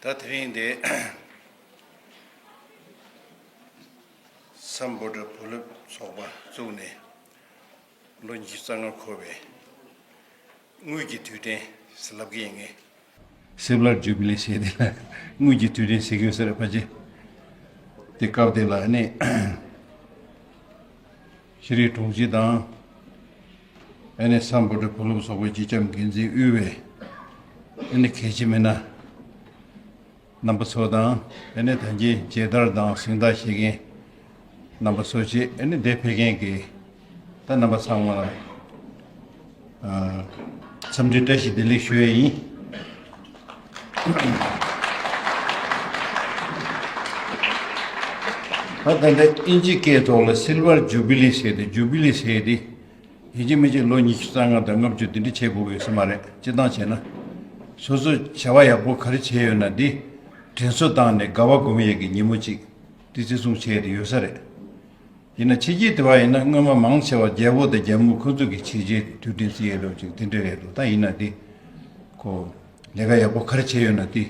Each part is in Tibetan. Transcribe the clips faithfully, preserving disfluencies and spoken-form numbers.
ད་དེ་རིང་འདི་སམ་བྷོ་ཊ་བུ་ལུབ་ཚོགས་པ་བཙུགས་ནས་ལོ་ཉི་ཤུ་རྩ་ལྔ་འཁོར་བའི་དངུལ་གྱི་དུས་དྲན་ཟེར་ལབ་ཀྱི་ཡིན་ངེས། སིལ་ཝར་ཇུ་བི་ལི་ཟེར་དེ་ལ་དངུལ་གྱི་དུས་དྲན་ཟེར་གྱི་ཡོད་ས་རེད་ཕལ་ཆེར། དེ་སྐབས་དེ་ལ་ཨ་ནི་ཤེས་རིག་དྲུང་ཆེ་དང་ཨ་ནི་སམ་བྷོ་ཊ་བུ་ལུབ་ཚོགས་པའི་སྤྱི་ཁྱབ་འགན་འཛིན་དབུས་པའི་ཨ་ནི་གལ་ཆེ་མི་སྣ་རྣམ་པ་ཚོ་དང་། ཨ་ནི་ད་གིན་མཇལ་དར་དང་གཟེངས་རྟགས་བཞེས་མཁན་རྣམ་པ་ཚོ་བཅས། ཨ་ནི་འདིར་ཕེབས་མཁན་གྱི་ད་རྣམ་པ་ཚང་མ་ལ་ཨ་འཚམས་འདྲི་བཀྲ་ཤིས་བདེ་ལེགས་ཞུ་ཡས་ཡིན། ད་ད་ལྟ་དབྱིན་ཇི་སྐད་ཐོག་ལ་སིལ་ཝར་ཇུ་བི་ལི་ཟེར་ཏེ། ཇུ་བི་ལི་ཟེར་ཏེ་ཡིན་གཅིག་མིན་གཅིག་ལོ་ཉི་ཤུ་རྩ་ལྔ་དང་ལྔ་བཅུ་དེ་འདྲ་བྱེད་དགོས་ཀྱི་ཡོད་ས་མ་རེད། སྤྱིར་བཏང་བྱས་ན་སོ་སོས་བྱ་བ་ཡག་པོ་ག་རེ་བྱས་ཡོད་ན་འདི་དྲན་གསོ་བཏང་ནས་དགའ་བ་སྒོམ་ཡས་ཀྱི་ཉིན་མོ་གཅིག་དེ་བརྩི་སྲུང་བྱས་ཏེ་ཡོད་ས་རེད། ཡིན་ན་ཕྱི་རྒྱལ་དེ་བ་ཡིན་ན་སྔོན་མ་མང་ཆེ་བ་རྒྱལ་པོ་དང་རྒྱལ་མོ་ཁོ་ཚོ་གི་བྱས་རྗེས་དུས་དྲན་བརྩི་ཡས་ལོ་གཅིག་དེ་འདྲ་རེད་འདུག་ད་ཡིན་ན་དེ་ཁོ་ལས་ཀ་ཡག་པོ་ག་རེ་བྱས་ཡོད་ན་དེ་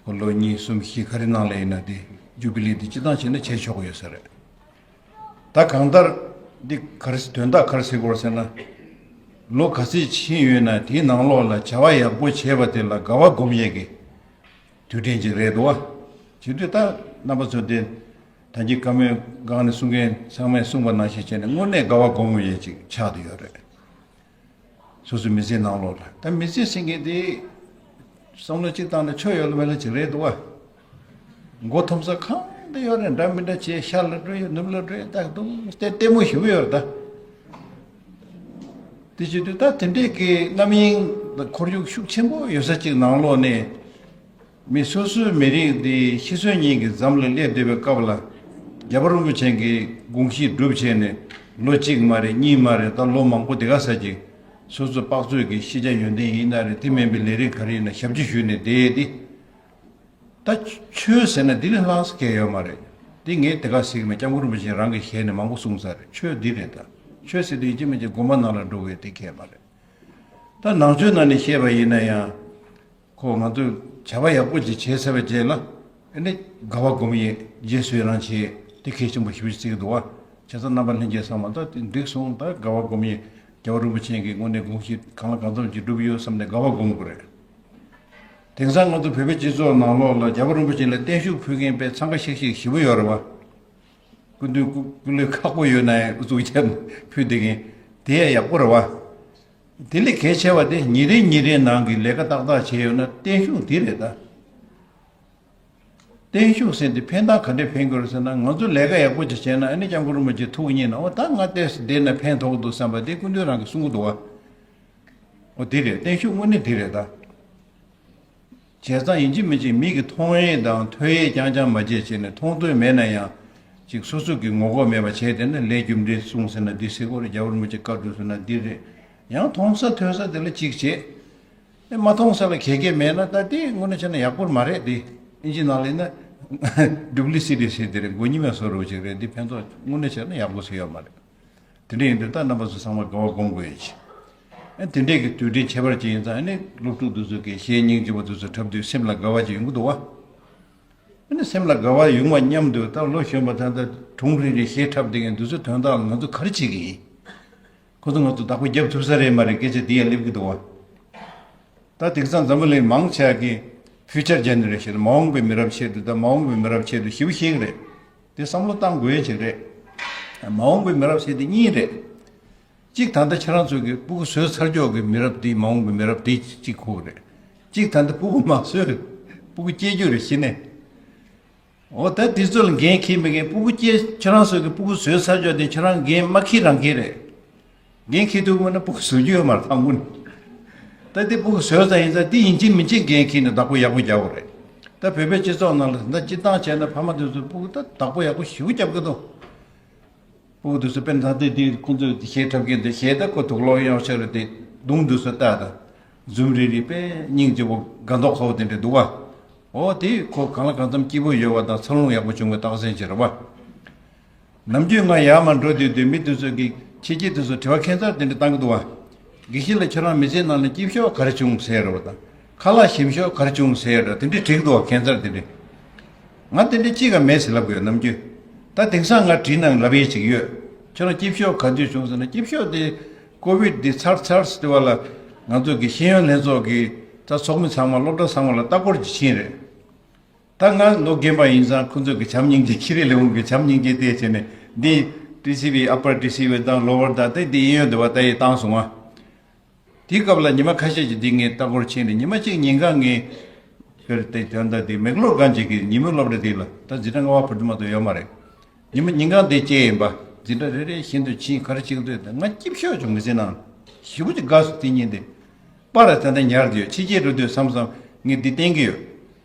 ཁོ་ལོ་གཉིས་གསུམ་བཞི་ག་རེ་ནང་ལ་ཡིན་ན་དེ་ཇུ་བི་ལི་དེ་སྤྱིར་བཏང་བྱས་ན་བྱས་ཆོག་གི་ཡོད་ས་རེད། ད་གང་ལྟར་འདི་ག་རེ་དོན་དག་ག་རེ་ཟེར་དགོས་ཟེར་ན། ལོ་ག་ཚོད་ཕྱིན་ཡོད་ན་དེའི་ནང་ལོགས་ལ་བྱ་བ་ཡག་པོ་བྱས་པ་དེ་ལ་དགའ་བ་སྒོམ་ཡས་ཀྱི་དུས་དྲན་ཅིག་རེད་འདུག་བ། བྱེད་དུས་ད་རྣམ་པ་ཚོ་དེ་ད་གིན་བཀའ་མོལ་སྒང་ནས་གསུང་མཁན་ཚང་མས་གསུངས་པ་ནང་བཞིན་བྱས་ནས་དངོས་གནས་དགའ་བ་སྒོམ་ཡས་ཅིག་ཆགས་བསྡད་ཡོད་རེད། སོ་སོའི་མི་ཚེའི་ནང་ལོགས་ལ། ད་མི་ཚེ་ཟེར་མཁན་དེ་བསམ་བློ་གཅིག་བཏང་ན་ཆོ་ཡོད་ལ་མེད་ལ་ཅིག་རེད་འདུག་བ། མགོ་འཐོམ་ས་གང་དུ་ཡོད་རེད། འདྲ་མི་འདྲ་བྱས་ཤར་ལ་འགྲོ་ཡོད། ནུབ་ལ་འགྲོ་ཡོད། ད་དུང་ལྟད་ལྟད་མོ་ཞེ་པོ་ཡོད་རེད་ད། དེ་བྱེད་དུས་ད་དེ་འདྲས་ཀྱི་རྣམ་གཡེང་དང་ཁོར་ཡུག་ཤུགས་ཆེན་པོ་ཡོད་ས་ཅིག་ནང་ལོགས་ནས། མི་སོ་སོའི་མི་རིགས་འདི་ཤི་གསོན་གཉིས་ཀྱི་འཛམ་ལ་སླེབས་བསྡད་པའི་སྐབས་ལ། རྒྱལ་བ་རིན་པོ་ཆེ་གིས་དགོངས་གཞི་སྒྲུབ་བྱས་ནས་ལོ་གཅིག་མ་རེད། གཉིས་མ་རེད། ད་ལོ་མང་པོ་དེ་ག་ས་ཅིག་སོ་སོ་དཔག་ཚོད་ཀྱི་ཤེས་བྱ་ཡོན་ཏན་ཡིན་ན་རེད། དེ་མིན་པའི་ལས་རིགས་ག་རེ་ཡིན་ན་ཞབས་ཕྱི་ཞུས་ནས་བསྡད་དེ། ད་ཆོས་ཟེར་ན་འདི་ལས་ལྷག་ས་གང་ཡོད་མ་རེད། འདི་ངས་དེ་ག་ཟེར་གི་མེད། སྐྱབས་མགོན་རིན་པོ་ཆེ་རང་གི་ཞལ་ནས་མང་པོ་གསུངས་ས་རེད། ཆོས་འདི་རེད་ད། ཆོས་ཟེར་དུས་ཡིན་གཅིག་མིན་གཅིག་དགོན་པ་ནང་ལ་འགྲོ་དགོས་དེ་གང་ཡང་མ་རེད། ད་ནང་ཆོས་ནང་ནས་བཤད་པ་ཡིན་ན་ཡང་། ཁོ་ང་ཚོས་བྱ་བ་ཡག་པོ་ཅིག་བྱས་ཚར་བའི་རྗེས་ལ་ཨ་ནི་དགའ་བ་སྒོམ་ཡས། རྗེས་སུ་ཡི་རང་བྱེད་དེ་གལ་ཆེན་པོ་ཞེ་པོ་ཅིག་བརྩི་གི་འདུག་བ། བྱས་ཙང་རྣམ་པ་ལྷན་རྒྱས་ཚང་མ་ད་དེ་འགྲིག་སོང་། ད་དགའ་བ་སྒོམ་ཡས། རྒྱལ་བ་རིན་པོ་ཆེ་གིས་དངོས་གནས་དགོངས་གཞི་གང་ལ་གང་འཚམ་ཅིག་བསྒྲུབས་ཡོད་བསམ་ནས་དགའ་བ་སྒོམ་དགོས་རེད། དེང་སང་ང་ཚོ་བོད་པའི་སྤྱི་ཚོགས་ནང་ལོགས་ལ་རྒྱལ་བ་རིན་པོ་ཆེ་ལ་བརྟན་བཞུགས་ཕུལ་མཁན་དཔེ་འཚང་ཁ་ཤིག་ཤིག་ཞེ་པོ་ཡོད་རེད་བ། སྐུ་མདུན་སྐུ་སྐུ་ལས་ཁག་པོ་ཡོད་ན་ཡང་ཨུ་ཚུགས་བྱས་ཕུལ་བསྡད་མཁན་དེ་ཡང་ཡག་པོ་རེད་བ། དེ་ལས་གལ་ཆེ་བ་དེ་ཉིན་རེ་ཉིན་རེའི་ནང་གི་ལས་ཀ་ཏག་ཏག་བྱས་ཡོད་ན་བརྟན་བཞུགས་འདི་རེད་ད། བརྟན་བཞུགས་ཟེར་འདི་ཕན་ཐོགས་ག་འདྲས་ཕན་གྱི་རེད་ཟེར་ན། ང་ཚོ་ལས་ཀ་ཡག་པོ་ཅིག་བྱས་ན་ཨ་ནི་སྐྱབས་མགོན་རིན་པོ་ཆེ་ཐུགས་མཉེས་ན། འོ་ད་ང་ཏོག་ཙམ་བསྡད་ན་ཕན་ཐོགས་འདུག་བསམ་པ་དེ་སྐུ་མདུན་རང་གིས་གསུང་གི་འདུག་བ། འོ་འདི་རེད། བརྟན་བཞུགས་དངོས་གནས་འདི་རེད་ད། བྱས་ཙང་ཡིན་གཅིག་མིན་གཅིག་མི་གི་མཐོང་ཡས་དང་ཐོས་ཡས་རྐྱང་རྐྱང་མ་བྱས་བྱས་ནས། མཐོང་ཐོས་མེད་ན་ཡང་ཅིག་སོ་སོ་གི་ངོ་ལྐོག་མེད་པ་བྱས། དེ་ནས་ལས་རྒྱུ་འབྲས་གསུངས་ཟེར་ན་འདི་ཟེར་དགོས་རེད། རྒྱལ་བ་རིན་པོ་ཆེ་བཀའ་སྒྲུབ་ཟེར་ན་འདི་རེད། ཡང་མཐོང་ས་ཐོས་ས་དེ་ལ་ཅིག་བྱས། ཨེ་མ་མཐོང་ས་ལ་ག་གེ་མེད་ན་ད་དེ་དངོས་གནས་བྱས་ན་ཡག་པོ་མ་རེད་དེ། ཨིན་ཇི་ནང་ལ་ཡིན་ན་ཌུབ་ལི་སི་ཊི་ཟེར་དེ་རེད། མགོ་གཉིས་མེད་བཟོ་འདྲ་ཅིག་རེད། འདི་ཕན་ཐོགས་དངོས་གནས་བྱས་ན་ཡག་པོ་ཟེར་ཡོད་མ་རེད། དེ་འདྲ་ཡིན་དུས་ད་རྣམ་པ་ཚོ་ཚང་མ་དགའ་བ་སྒོམ་དགོས་ཡ་ཅིག་ཨ་དེ་འདྲས་ཀྱི་དུས་དྲན་ཁྱད་པར་ཅན་ཡིན་ཙང་། ཨ་ནི་སློབ་ཕྲུག་དེ་ཚོ་གི་གཞས་སྙིང་རྗེ་པོ་དེ་ཚོ་འཁྲབ་དུས་སེམས་ལ་དགའ་བ་ཅིག་ཡོང་གི་འདུག་བ། ཨ་ནི་སེམས་ལ་དགའ་བ་ཡོང་བ་མཉམ་དུ་ད་ལོ་གཞོན་པ་ད་ལྟ་གྲོང་རེ་རེ་གཞས་འཁྲབ་བསྡད་མཁན་དེ་ཚོའི་དོན་དག་ལ་ང་ཚོ་ག་རེ་བྱེད་ཀྱི་ཡིན། ཁོ་ཚོ་ང་ཚོ་བདག་པོ་རྒྱབ་ཐུབ་ས་རེད་མ་རེད། སྐད་ཆ་འདི་ཡང་སླེབས་ཀྱི་འདུག་བ། ད་དེང་སང་འཛམ་བུ་གླིང་མང་ཆེ་བ་གིས་ཕིའུ་ཅར་ཇེ་ནེ་རེ་ཤན། མ་འོངས་པའི་མི་རབས་ཆེད་དུ། ད་མ་འོངས་པའི་མི་རབས་ཆེད་དུ་ཞེ་པོ་ཤེས་ཀྱི་རེད། དེ་བསམ་བློ་བཏང་དགོས་ཡ་ཅིག་རེད། མ་འོངས་པའི་མི་རབས་ཟེར་དེ་གཉིས་རེད། གཅིག་ད་ལྟ་ཁྱེད་རང་ཚོ་གི་སྤུ་གུ་བཟོས་ཚར་ཀྱོག་གི་མི་རབས་དེ་མ་འོངས་པའི་མི་རབས་དེ་གཅིག་ཁུག་རེད། གཅིག་ད་ལྟ་སྤུ་གུ་མ་བཟོས། སྤུ་གུ་སྐྱེ་རྒྱུ་རེད་གཞི་ནས། འོ་ད་དེ་ཚོ་ལ་འགན་འཁྱེར་མི་འགན། སྤུ་གུ་སྐྱེ་ཁྱེད་རང་ཚོ་གི་སྤུ་གུ་བཟོས་ཚར་ཀྱོག་དེ་ཁྱེད་རང་འགན་མ་འཁྱེར་རང་འཁྱེར་རེད། འགན་འཁྱེར་ཐུབ་མེད་ན་སྤུ་གུ་བཟོ་རྒྱུ་ཡོད་མ་རེད་ད་དངོས་གནས། ད་དེ་སྤུ་གུ་བཟོས་ཙང་ཡིན་ཙང་དེ་ཡིན་གཅིག་མིན་གཅིག་འགན་འཁྱེར་ནས་བདག་པོ་ཡག་པོ་རྒྱག་དགོས་རེད། ད་བོད་པའི་སྤྱི་ཚོགས་ནང་ལ་ད་སྤྱིར་བཏང་བྱས་ན་ཕ་མ་དེ་ཚོས་སྤུ་གུ་ད་བདག་པོ་ཡག་པོ་ཞེ་པོ་རྒྱབ་ཀྱི་འདུག་སྤུ་གུ་དེ་ཚོ་དཔེར་ན་ད་ལྟ་དེ་ཁོང་ཚོས་གཞས་འཁྲབ་མཁན་དེ་གཞས་ད་ཁོ་དུག་ལོག་ཡོང་ཤག་རེད་དེ། གདོང་དེ་ཚོ་ལྟ་དང་། འཛུམ་རིག་རིག་དཔེ་སྙིང་རྗེ་པོ་དགའ་མདོག་ཁ་པོ་དེ་འདྲ་འདུག་བ། འོ་དེ་ཁོ་གང་ལ་གང་འཚམ་སྐྱིད་པོ་ཡོད་པ་དང་འཚར་ལོངས་ཡག་པོ་བྱུང་བའི་རྟགས་མཚན་ཅིག་རེད་པ། ནམ་རྒྱུན་ང་ཡར་མར་འགྲོ་དུས་དུས་མི་དེ་ཚོ་གིས་ཕྱི་རྒྱལ་དེ་ཚོ་དྲི་བ་ཁྱད་མཚར་དེ་འདྲ་བཏང་གི་འདུག་བ། དགེ་བཤེས་ལགས་ཁྱོད་རང་མི་ཚེའི་ནང་ལ་སྐྱིད་ཤོས་ག་རེ་བྱུང་ཟེར་རེད་པ་དང་། ཁ་ལག་ཞིམ་ཤོས་ག་རེ་བྱུང་ཟེར་རེད། དེ་འདྲ་དྲིས་ཀྱི་འདུག་བ། ཁྱད་མཚར་དེ་འདྲ། ང་དེ་འདྲ་གཅིག་ཀྱང་མེད་ཟེར་ལབ་གི་ཡོད་ནམ་རྒྱུན། ད་དེང་སང་ང་དྲིས་ན་ལབ་ཡས་ཅིག་ཡོད། ཁྱོད་རང་སྐྱིད་ཤོས་ག་དུས་བྱུང་ཟེར་ན། སྐྱིད་ཤོས་དེ་ཀོ་བིད་འདི་ཚར་ཚར་ཟེར་དུས་བ་ལ་ང་ཚོ་གི་ཤེས་ཡོན་ལྷན་ཚོགས་ཀྱི་ད་ཚོགས་མི་ཚང་མ་སློབ་གྲྭ་ཚང་མ་ལ་ལྟ་སྐོར་ཅིག་ཕྱིན་རེད། ད་ང་ལོ་རྒན་པ་ཡིན་ཙང་ཁོ་ཚོ་གི་བྱམས་སྙིང་རྗེ། ཁྱི་རེ་ལེ་འུང་གི་བྱམས་སྙིང་རྗེ་བལྟས་བྱས་ནས་འདི་ཊི་སི་ཝི་ཨ་པར་ཊི་སི་ཝི་དང་ལོ་ཝར་དང་དེ་འདི་གཡས་གཡོན་དུ་བ་ད་ཡི་བཏང་སོང་ང་། དེའི་སྐབས་ལ་ཉི་མ་ཁ་ཤས་ཀྱི་འདི་ངས་ལྟ་སྐོར་ཕྱིན་ནས་ཉི་མ་གཅིག་ཉིན་གང་ངས་དཔེར་བལྟས་དོན་དག་འདི་མེག་ལོར་གང་ཅིག་གི་ཉིན་མོའི་སློབ་གྲྭ་འདི་ལ་ད་འཛིན་གྲྭ་ལྔ་པ་བར་དུ་མ་གཏོགས་ཡོད་མ་རེད། ཉི་མ་ཉིན་གང་དེ་སྐྱེལ་ཡིན་པ། འཛིན་གྲྭ་རེ་རེ་བཞིན་དུ་ཕྱིན། ག་རེ་བྱེད་ཀྱི་འདུག་ད་ང་སྐྱིད་ཤོས་བྱུང་མི་ཟེར་ན། ཞེ་པོ་ཅིག་དགའ་སོང་དེ་ཉིན་དེ། པར་ད་ལྟ་ཉར་དུ་ཡོད། ཕྱི་རྒྱལ་འགྲོ་དུས་བསམ་བསམ་ངས་འདི་བསྟན་གྱི་ཡོད།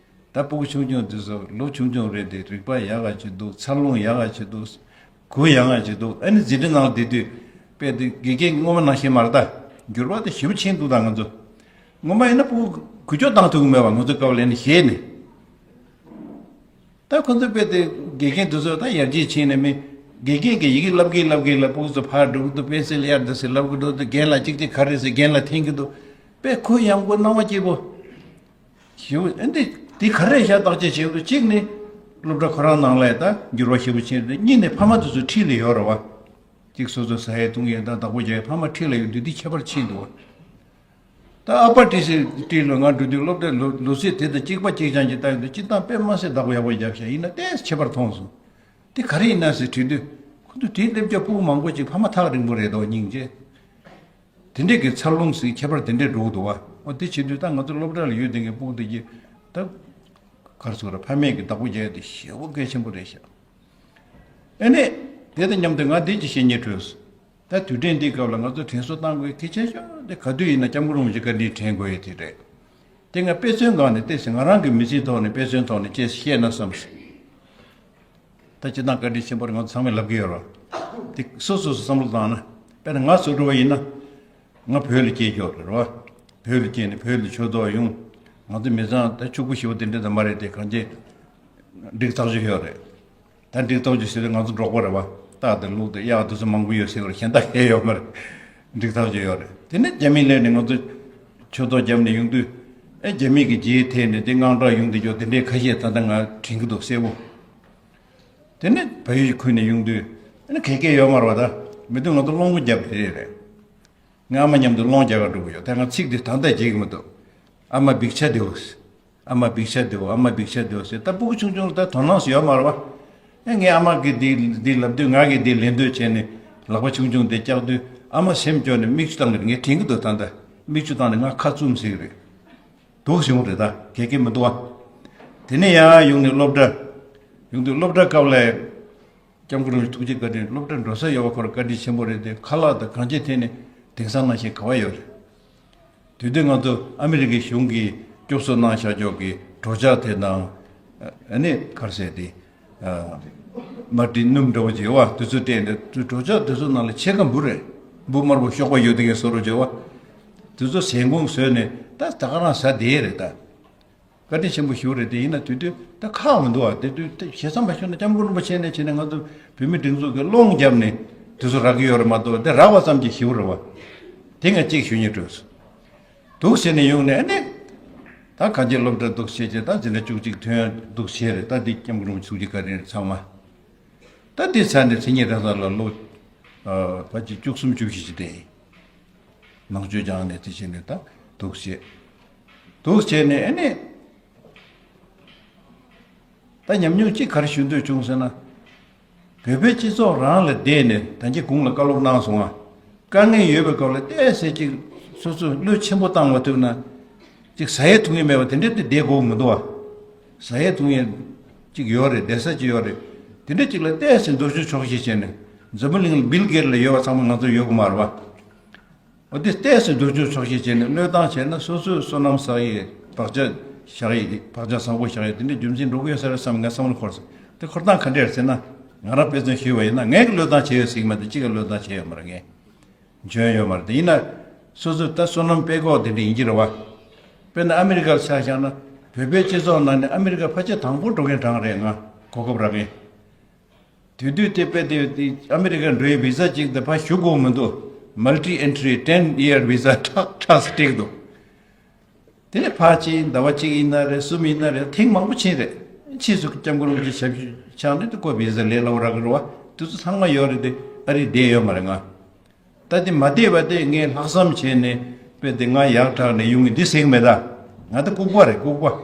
ད་སྤུ་གུ་ཆུང་ཆུང་དེ་ཚོ་ལོ་ཆུང་ཆུང་རེད་དེ། རིག་པ་ཡག་ག་ཅིག་འདུག་འཚར་ལོངས་ཡག་ག་ཅིག་འདུག་གུ་ཡངས་ཡངས་ཅིག་འདུག་ཨ་ནི་འཛིན་གྲྭ་ནང་ལ་བསྡད་དུས་དཔེ་དེ་དགེ་རྒན་སྔོན་མ་ནང་བཞིན་མ་རེད་ད། འགྱུར་བ་དེ་ཞེ་པོ་ཕྱིན་འདུག་ད་ང་ཚོ་སྔོན་མ་ཡིན་ན་སྤུ་གུ་འགུལ་སྐྱོད་བཏང་ཐུབ་ཀྱི་མེད་པ། ང་ཚོ་སྐབས་ལ་ནི་ཞེད་ནས། ད་ཁོ་ཚོ་དཔེ་དེ་དགེ་རྒན་དེ་ཚོ་ད་ཡར་རྒྱས་ཕྱིན་ནས་མི་དགེ་རྒན་གྱིས་ཡི་གེ་བསླབ་གིན་བསླབ་གིན་ལ་སྤུ་གུ་ཚོ་ཕར་འགྲོ་གི་འདུག་པེན་སིལ་གཡར་འདུག་ཟེར་ལབ་གི་འདུག་དེ་རྒན་ལགས་གཅིག་དེ་ག་རེ་ཟེར་རྒན་ལགས་འཐེན་གི་འདུག་དཔེ་གུ་ཡངས་པོ་སྣང་བ་སྐྱིད་པོ། ཞེ་པོ། ཨ་འདི་འདི་ག་རེ་བཞག་བརྟག་དཔྱད་བྱེད་དགོས། གཅིག་ནི་སློབ་གྲྭ་ཁོ་རང་ནང་ལ་ད་འགྱུར་བ་ཞེ་པོ་ཕྱིན་རེད། གཉིས་ནི་ཕ་མ་དེ་ཚོ་འཁྲིས་ལ་ཡོད་རེད་བ། གཅིག་སོ་སོ་ཟ་ཡས་བཏུང་ཡས་དང་བདག་པོ་རྒྱག་ཡས་ཕ་མ་འཁྲིས་ལ་ཡོད་དུས་འདི་ཁྱད་པར་ཕྱིན་འདུག་ད་ཨ་པ་ཊི་སི་ཊི་ལོ་ང་འགྲོ་དུས་སློབ་གྲྭའི་ལོ་ལོ་ཚད་དེ་དང་གཅིག་པ་གཅིག་རྐྱང་གཅིག་ལྟ་ཡོང་དུས་སྤྱིར་བཏང་དཔེ་མ་སྲིད་བདག་པོ་ཡག་པོ་རྒྱབ་ཤག་ཡིན་ན་ཏོག་ཙམ་ཁྱད་པར་མཐོང་སོང་། འདི་ག་རེ་ཡིན་ན་ཟེར་དྲིས་དུས་ཁོ་ཚོ་དེའི་སླེབས་རྒྱུ་སྤུ་གུ་མང་པོ་ཅིག་ཕ་མ་ཐག་རིང་པོ་རེད་དོ་སྙིང་རྗེ། དེ་འདྲས་ཀྱི་འཚར་ལོངས་ཟིག་ཁྱད་པར་དེ་འདྲས་འགྲོ་གི་འདུག་བ། འོ་དེ་བྱེད་དུས་ད་ང་ཚོ་སློབ་གྲྭ་ལ་ཡོད་དེ་ངའི་སྤུ་གུ་དེ་གྱིས་ད་གར་སོང་ར་ཕ་མས་ཀྱི་བདག་པོ་རྒྱག་ཡ་དེ་ཞེ་པོ་གལ་ཆེན་པོ་རེད་ཤག་ཨེ་ནས་དེ་དང་མཉམ་དུ་ང་འདི་ཅིག་བཤད་སྙིང་འདོད་སོང་། ད་དུས་དྲན་འདིའི་སྐབས་ལ་ང་ཚོ་དྲན་གསོ་བཏང་དགོས་གལ་ཆེ་ཤོས་དེ་ག་དུས་ཡིན་ན་སྐྱབས་མགོན་རིན་པོ་ཆེ་བཀའ་དྲིན་དྲན་དགོས་ཡ་དེ་རེད། དེ་ང་དཔེ་མཚོན་སྒང་ནས་བལྟས་ཟིན། ང་རང་གི་མི་ཚེའི་ཐོག་ནས་དཔེ་མཚོན་ཐོག་ནས་ཅེས་བཤད་ན་བསམ་སོང་། ད་སྤྱིར་བཏང་བཀའ་དྲིན་ཆེན་པོ་རེད། ང་ཚོ་ཚང་མས་ལབ་ཀྱི་ཡོད་རེད། དེ་སོ་སོ་སོ་བསམ་བློ་བཏང་ན། དཔེར་ན་ང་སུ་འགྲོ་བ་ཡིན་ན། ང་བོད་ལ་སྐྱེས་ཀྱི་ཡོད་རེད་བ། བོད་ལ་སྐྱེས་ནས་བོད་ལ་ཆོས་ཐོག་ཡོང་། ང་ཚོ་མི་ཚང་ད་ཕྱུག་པོ་ཞེ་པོ་དེ་འདྲ་ད་མ་རེད་དེ། གང་ཅི་འགྲིག་ཐག་ཆོད་ཡོད་རེད། ད་འགྲིག་ཐག་ཆོད་ཟེར་དུས་ང་ཚོ་འབྲོག་པ་རེད་བ། སྟག་དང་ལུག་དང་གཡག་དེ་ཚོ་མང་པོ་ཡོད་ཟེར་བ་རེད། གཞན་དག་གས་ཡོད་མ་རེད། འགྲིག་ཐག་ཆོད་ཡོད་རེད། དེ་ནས་རྒྱ་མི་སླེབས་ནས་ང་ཚོ་ཆོས་ཐོག་བརྒྱབ་ནས་ཡོང་དུས། ཨེ་རྒྱ་མི་གི་རྗེས་ཐེབས་ནས་དེ་དངངས་སྐྲག་ཡོང་དུས་ཀྱང་དེ་འདྲའི་ཁ་ཤས་ད་ལྟ་ང་དྲན་གྱི་འདུག་གསལ་པོ། དེ་ནས་བལ་ཡུལ་ཁུལ་ནས་ཡོང་དུས། ཨ་ནི་ག་གེ་ཡོད་མ་རེད་བ། ད་མི་དུས་ང་ཚོ་སློང་མོ་རྒྱབ་རེ་རེ་རེད། ང་ཨ་མ་མཉམ་དུ་སློང་རྒྱག་ག་འགྲོ་གི་ཡོད། ད་ང་ཚིག་འདི་ད་ལྟ་བརྗེད་ཀྱི་མི་འདུག་ཨ་མ་འབིག་ཆ་དེའོ། ཨ་མ་འབིག་ཆ་དེའོ། ཨ་མ་འབིག་ཆ་དེའོ་ཟེར། ད་སྤུ་གུ་ཆུང་ཆུང་ལ་ད་དོ་སྣང་ཡོད་མ་རེད་བ། ཨེ་ངའི་ཨ་མ་གིས་འདི་འདི་ལབ་དུས་ང་གིས་འདི་ལེན་འདོད་བྱས་ནས་ལག་པ་ཆུང་ཆུང་དེ་བཀྱག་དུས་ཨ་མ་སེམས་སྐྱོ་ནས་མིག་ཆུ་བཏང་གི་རེད། ངས་དྲན་གྱི་འདུག་ད་ལྟ་མིག་ཆུ་བཏང་ནས་ང་ཁ་བཙུམ་ཟེར་གི་རེད། སྡུག་བྱུང་རེད། ད་ག་གེ་མི་འདུག་བ། དེ་ནས་ཡང་ཡོང་ནས་སློབ་གྲྭ། ཡོང་དུས་སློབ་གྲྭ་སྐབས་ལ་སྐྱབས་མགོན་རིན་པོ་ཆེ་ཐུགས་རྗེ་བཀའ་དྲིན། སློབ་གྲྭ་འགྲོ་ས་ཡོད་པ་ཁོ་རང་བཀའ་དྲིན་ཆེན་པོ་རེད་དེ། ཁ་ལག་དང་གང་ཅི་ཐད་ནས་དེང་སང་ནང་བཞིན་ག་བ་ཡོད་རེད། དེ་དུས་ང་ཚོ་ཨ་མི་རི་ཀའི་གཞུང་གིས་སྐྱོབ་གསོ་གནང་བཞག་ཆོག་གི་གྲོ་ཆག་དེ་དང་། ཨ་ནི་ག་རེ་ཟེར་དེ། ཨ། མར་ཊིན་སྣུམ་འདྲ་བོ་བྱས་བ་དེ་ཚོ་སྤྲད་ནས་གྲོ་ཆག་དེ་ཚོ་ནང་ལ་ཕྱེད་ཀ་འབུ་རེད། འབུ་དམར་པོ་གཤོག་པ་ཡོད་དེ་གའི་བཟོ་འདྲ་བྱས་བ། དེ་ཚོ་ཟན་གོང་བཟོས་ནས་ད་ད་ག་རང་ཟ་བསྡད་རེད་ད། བཀའ་དྲིན་ཆེན་པོ་ཞིག་རེད་དེ། ཡིན་ན་དེ་དུས་ད་ཁག་མི་འདུག་བ། དེ་དུས་ད་ཞེ་ས་མ་ཞུ་ན་སྐྱབས་མགོན་རིན་པོ་ཆེ་ནས་བྱས་ནས་ང་ཚོ་བོད་མི་སྒྲིག་འཛུགས་ཀྱི་སློང་བརྒྱབ་ནས་དེ་ཚོ་རག་གི་ཡོད་རེད་མ་གཏོགས། དེ་རག་པ་ཙམ་གྱིས་ཞེ་པོ་རེད་བ། དེ་ང་གཅིག་ཞུ་སྙིང་འདོད་སོང་། འདུག་བྱས་ནས་ཡོང་ནས་ཨ་ནི། ད་གང་ཅི་སློབ་གྲྭ་འདུག་བྱས་བྱས་ད་འཛིན་གྲྭ་བཅུ་གཅིག་ཐོན་འདུག་བྱས་རེད། ད་འདི་སྐྱབས་མགོན་རིན་པོ་ཆེ་ཐུགས་རྗེ་བཀའ་དྲིན་རེད་ཚང་མ། ད་འདི་ཚར་ནས་མཚན་ཉིད་རེ་ས་ལ་ལོ། ཨ། ཕལ་ཆེར་བཅུ་གསུམ་བཅུ་བཞི་ཅིག་དེ། ནང་ཆོས་སྦྱངས་ནས་དེ་བྱས་ནས་ད་འདུག་བྱས། འདུག་བྱས་ནས་ཨ་ནི། ད་ཉམས་མྱོང་གཅིག་ག་རེ་ཞུ་འདོད་བྱུང་ཟེར་ན། བོད་པའི་སྤྱི་ཚོགས་རང་ལ་བསྡད་ནས་ད་གིན་གོང་ལ་བཀའ་སློབ་གནང་སོང་ང་། དཀའ་ངལ་ཡོད་པའི་སྐབས་ལ་ཏོག་ཙམ་ཅིག་སོ་སོ་བློས་ཆེན་པོ་བཏང་མ་ཐུབ་ན། ཅིག་ཟ་ཡས་འཐུང་ཡས་མེད་པ་དེ་འདྲ་དེ་བསྡད་དགོས་མི་འདུག་བ། ཟ་ཡས་འཐུང་ཡས་ཅིག་ཡོད་རེད། བསྡད་ས་ཅིག་ཡོད་རེད། དེ་འདྲ་ཅིག་ལ་ཏོག་ཙམ་འཛུལ་ཞུགས་ཆོག་ཤེས་བྱས་ནས། འཛམ་བུ་གླིང་ལ་བིལ་གེཊ་ལ་ཡོད་པ་ཚང་མ་ང་ཚོ་ཡོད་གི་མ་རེད་བ། འོ་དེ་ཏོག་ཙམ་འཛུལ་ཞུགས་ཆོག་ཤེས་བྱས་ནས་བློས་བཏང་བྱས་ན་སོ་སོའི་བསོད་ནམས་བསགས་ཡས། བག་ཆགས་བཞག་ཡས། བག་ཆགས་བཟང་པོ་བཞག་ཡས་དེ་འདྲ་རྒྱུ་མཚན་འགྲོ་གི་ཡོད་ས་རེད་བསམ། ངའི་བསམ་བློ་འཁོར་སོང་། དེ་འཁོར་སྟངས་ག་འདྲ་རེད་ཟེར་ན། ང་རང་དཔེ་མཚོན་ཞུས་པ་ཡིན་ན། ངས་ཀྱི་བློས་བཏང་བྱས་ཡོད་ཟེར་གྱི་མ་གཏོགས་གཅིག་གིས་བློས་བཏང་བྱས་ཡོད་མ་རེད། ངས་འཇོན་ཡོད་མ་རེད། དེ་ཡིན་ན་སོ་སོ་ད་བསོད་ནམས་དཔེ་ཀོག་དེ་འདྲ་ཡིན་གྱི་རེད་བ། དཔེར་ན་ཨ་མི་རི་ཀར་ཆ་བཞག་ན། བོད་ བོད་པའི་སྤྱི་ཚོགས་ནང་ནས་ཨ་མི་རི་ཀ་ཕལ་ཆེར་དང་པོ་འགྲོ་མཁན་གྲངས་རེད། ང་གོ་སྐབས་རག་མཁན། དེ་དུས་དེ་དཔེ་དེ་ཨ་མི་རི་ཀ་འགྲོ་ཡའི་བི་ཟ་གཅིག་དེ་ཕར་ཞུ་དགོས་མི་འདུག Multi entry ten year visa ཁྲག་ཁྲག་སེ་སྤྲད་འདུག་དེ་ནས་ཕར་ཕྱིན་ཟླ་བ་གཅིག་ཡིན་ན་རེད། གསུམ་ཡིན་ན་རེད། ཐེངས་མང་པོ་ཕྱིན་རེད། ཕྱིས་སུ་སྐྱབས་མགོན་རིན་པོ་ཆེ་ཞབས་ཞུ་ཕྱག་ནས་དེ་ཁོ་བི་ཟ་ལས་སླ་བོ་རག་གི་རེད་བ། དེ་ཚོ་ཚང་མ་ཡོད་རེད། དེ་ཨ་རི་བསྡད་ཡོད་མ་རེད་ང་། ད་དེ་མ་བསྡད་པ་དེ་ངས་ལྷག་བསམ་བྱས་ནས་དཔེ་དེ་ང་ཡག་དྲག་ནས་ཡོང་གི་འདི་ཟེར་གི་མེད་ད། ང་ད་ལྐུགས་པ་རེད། ལྐུགས་པ།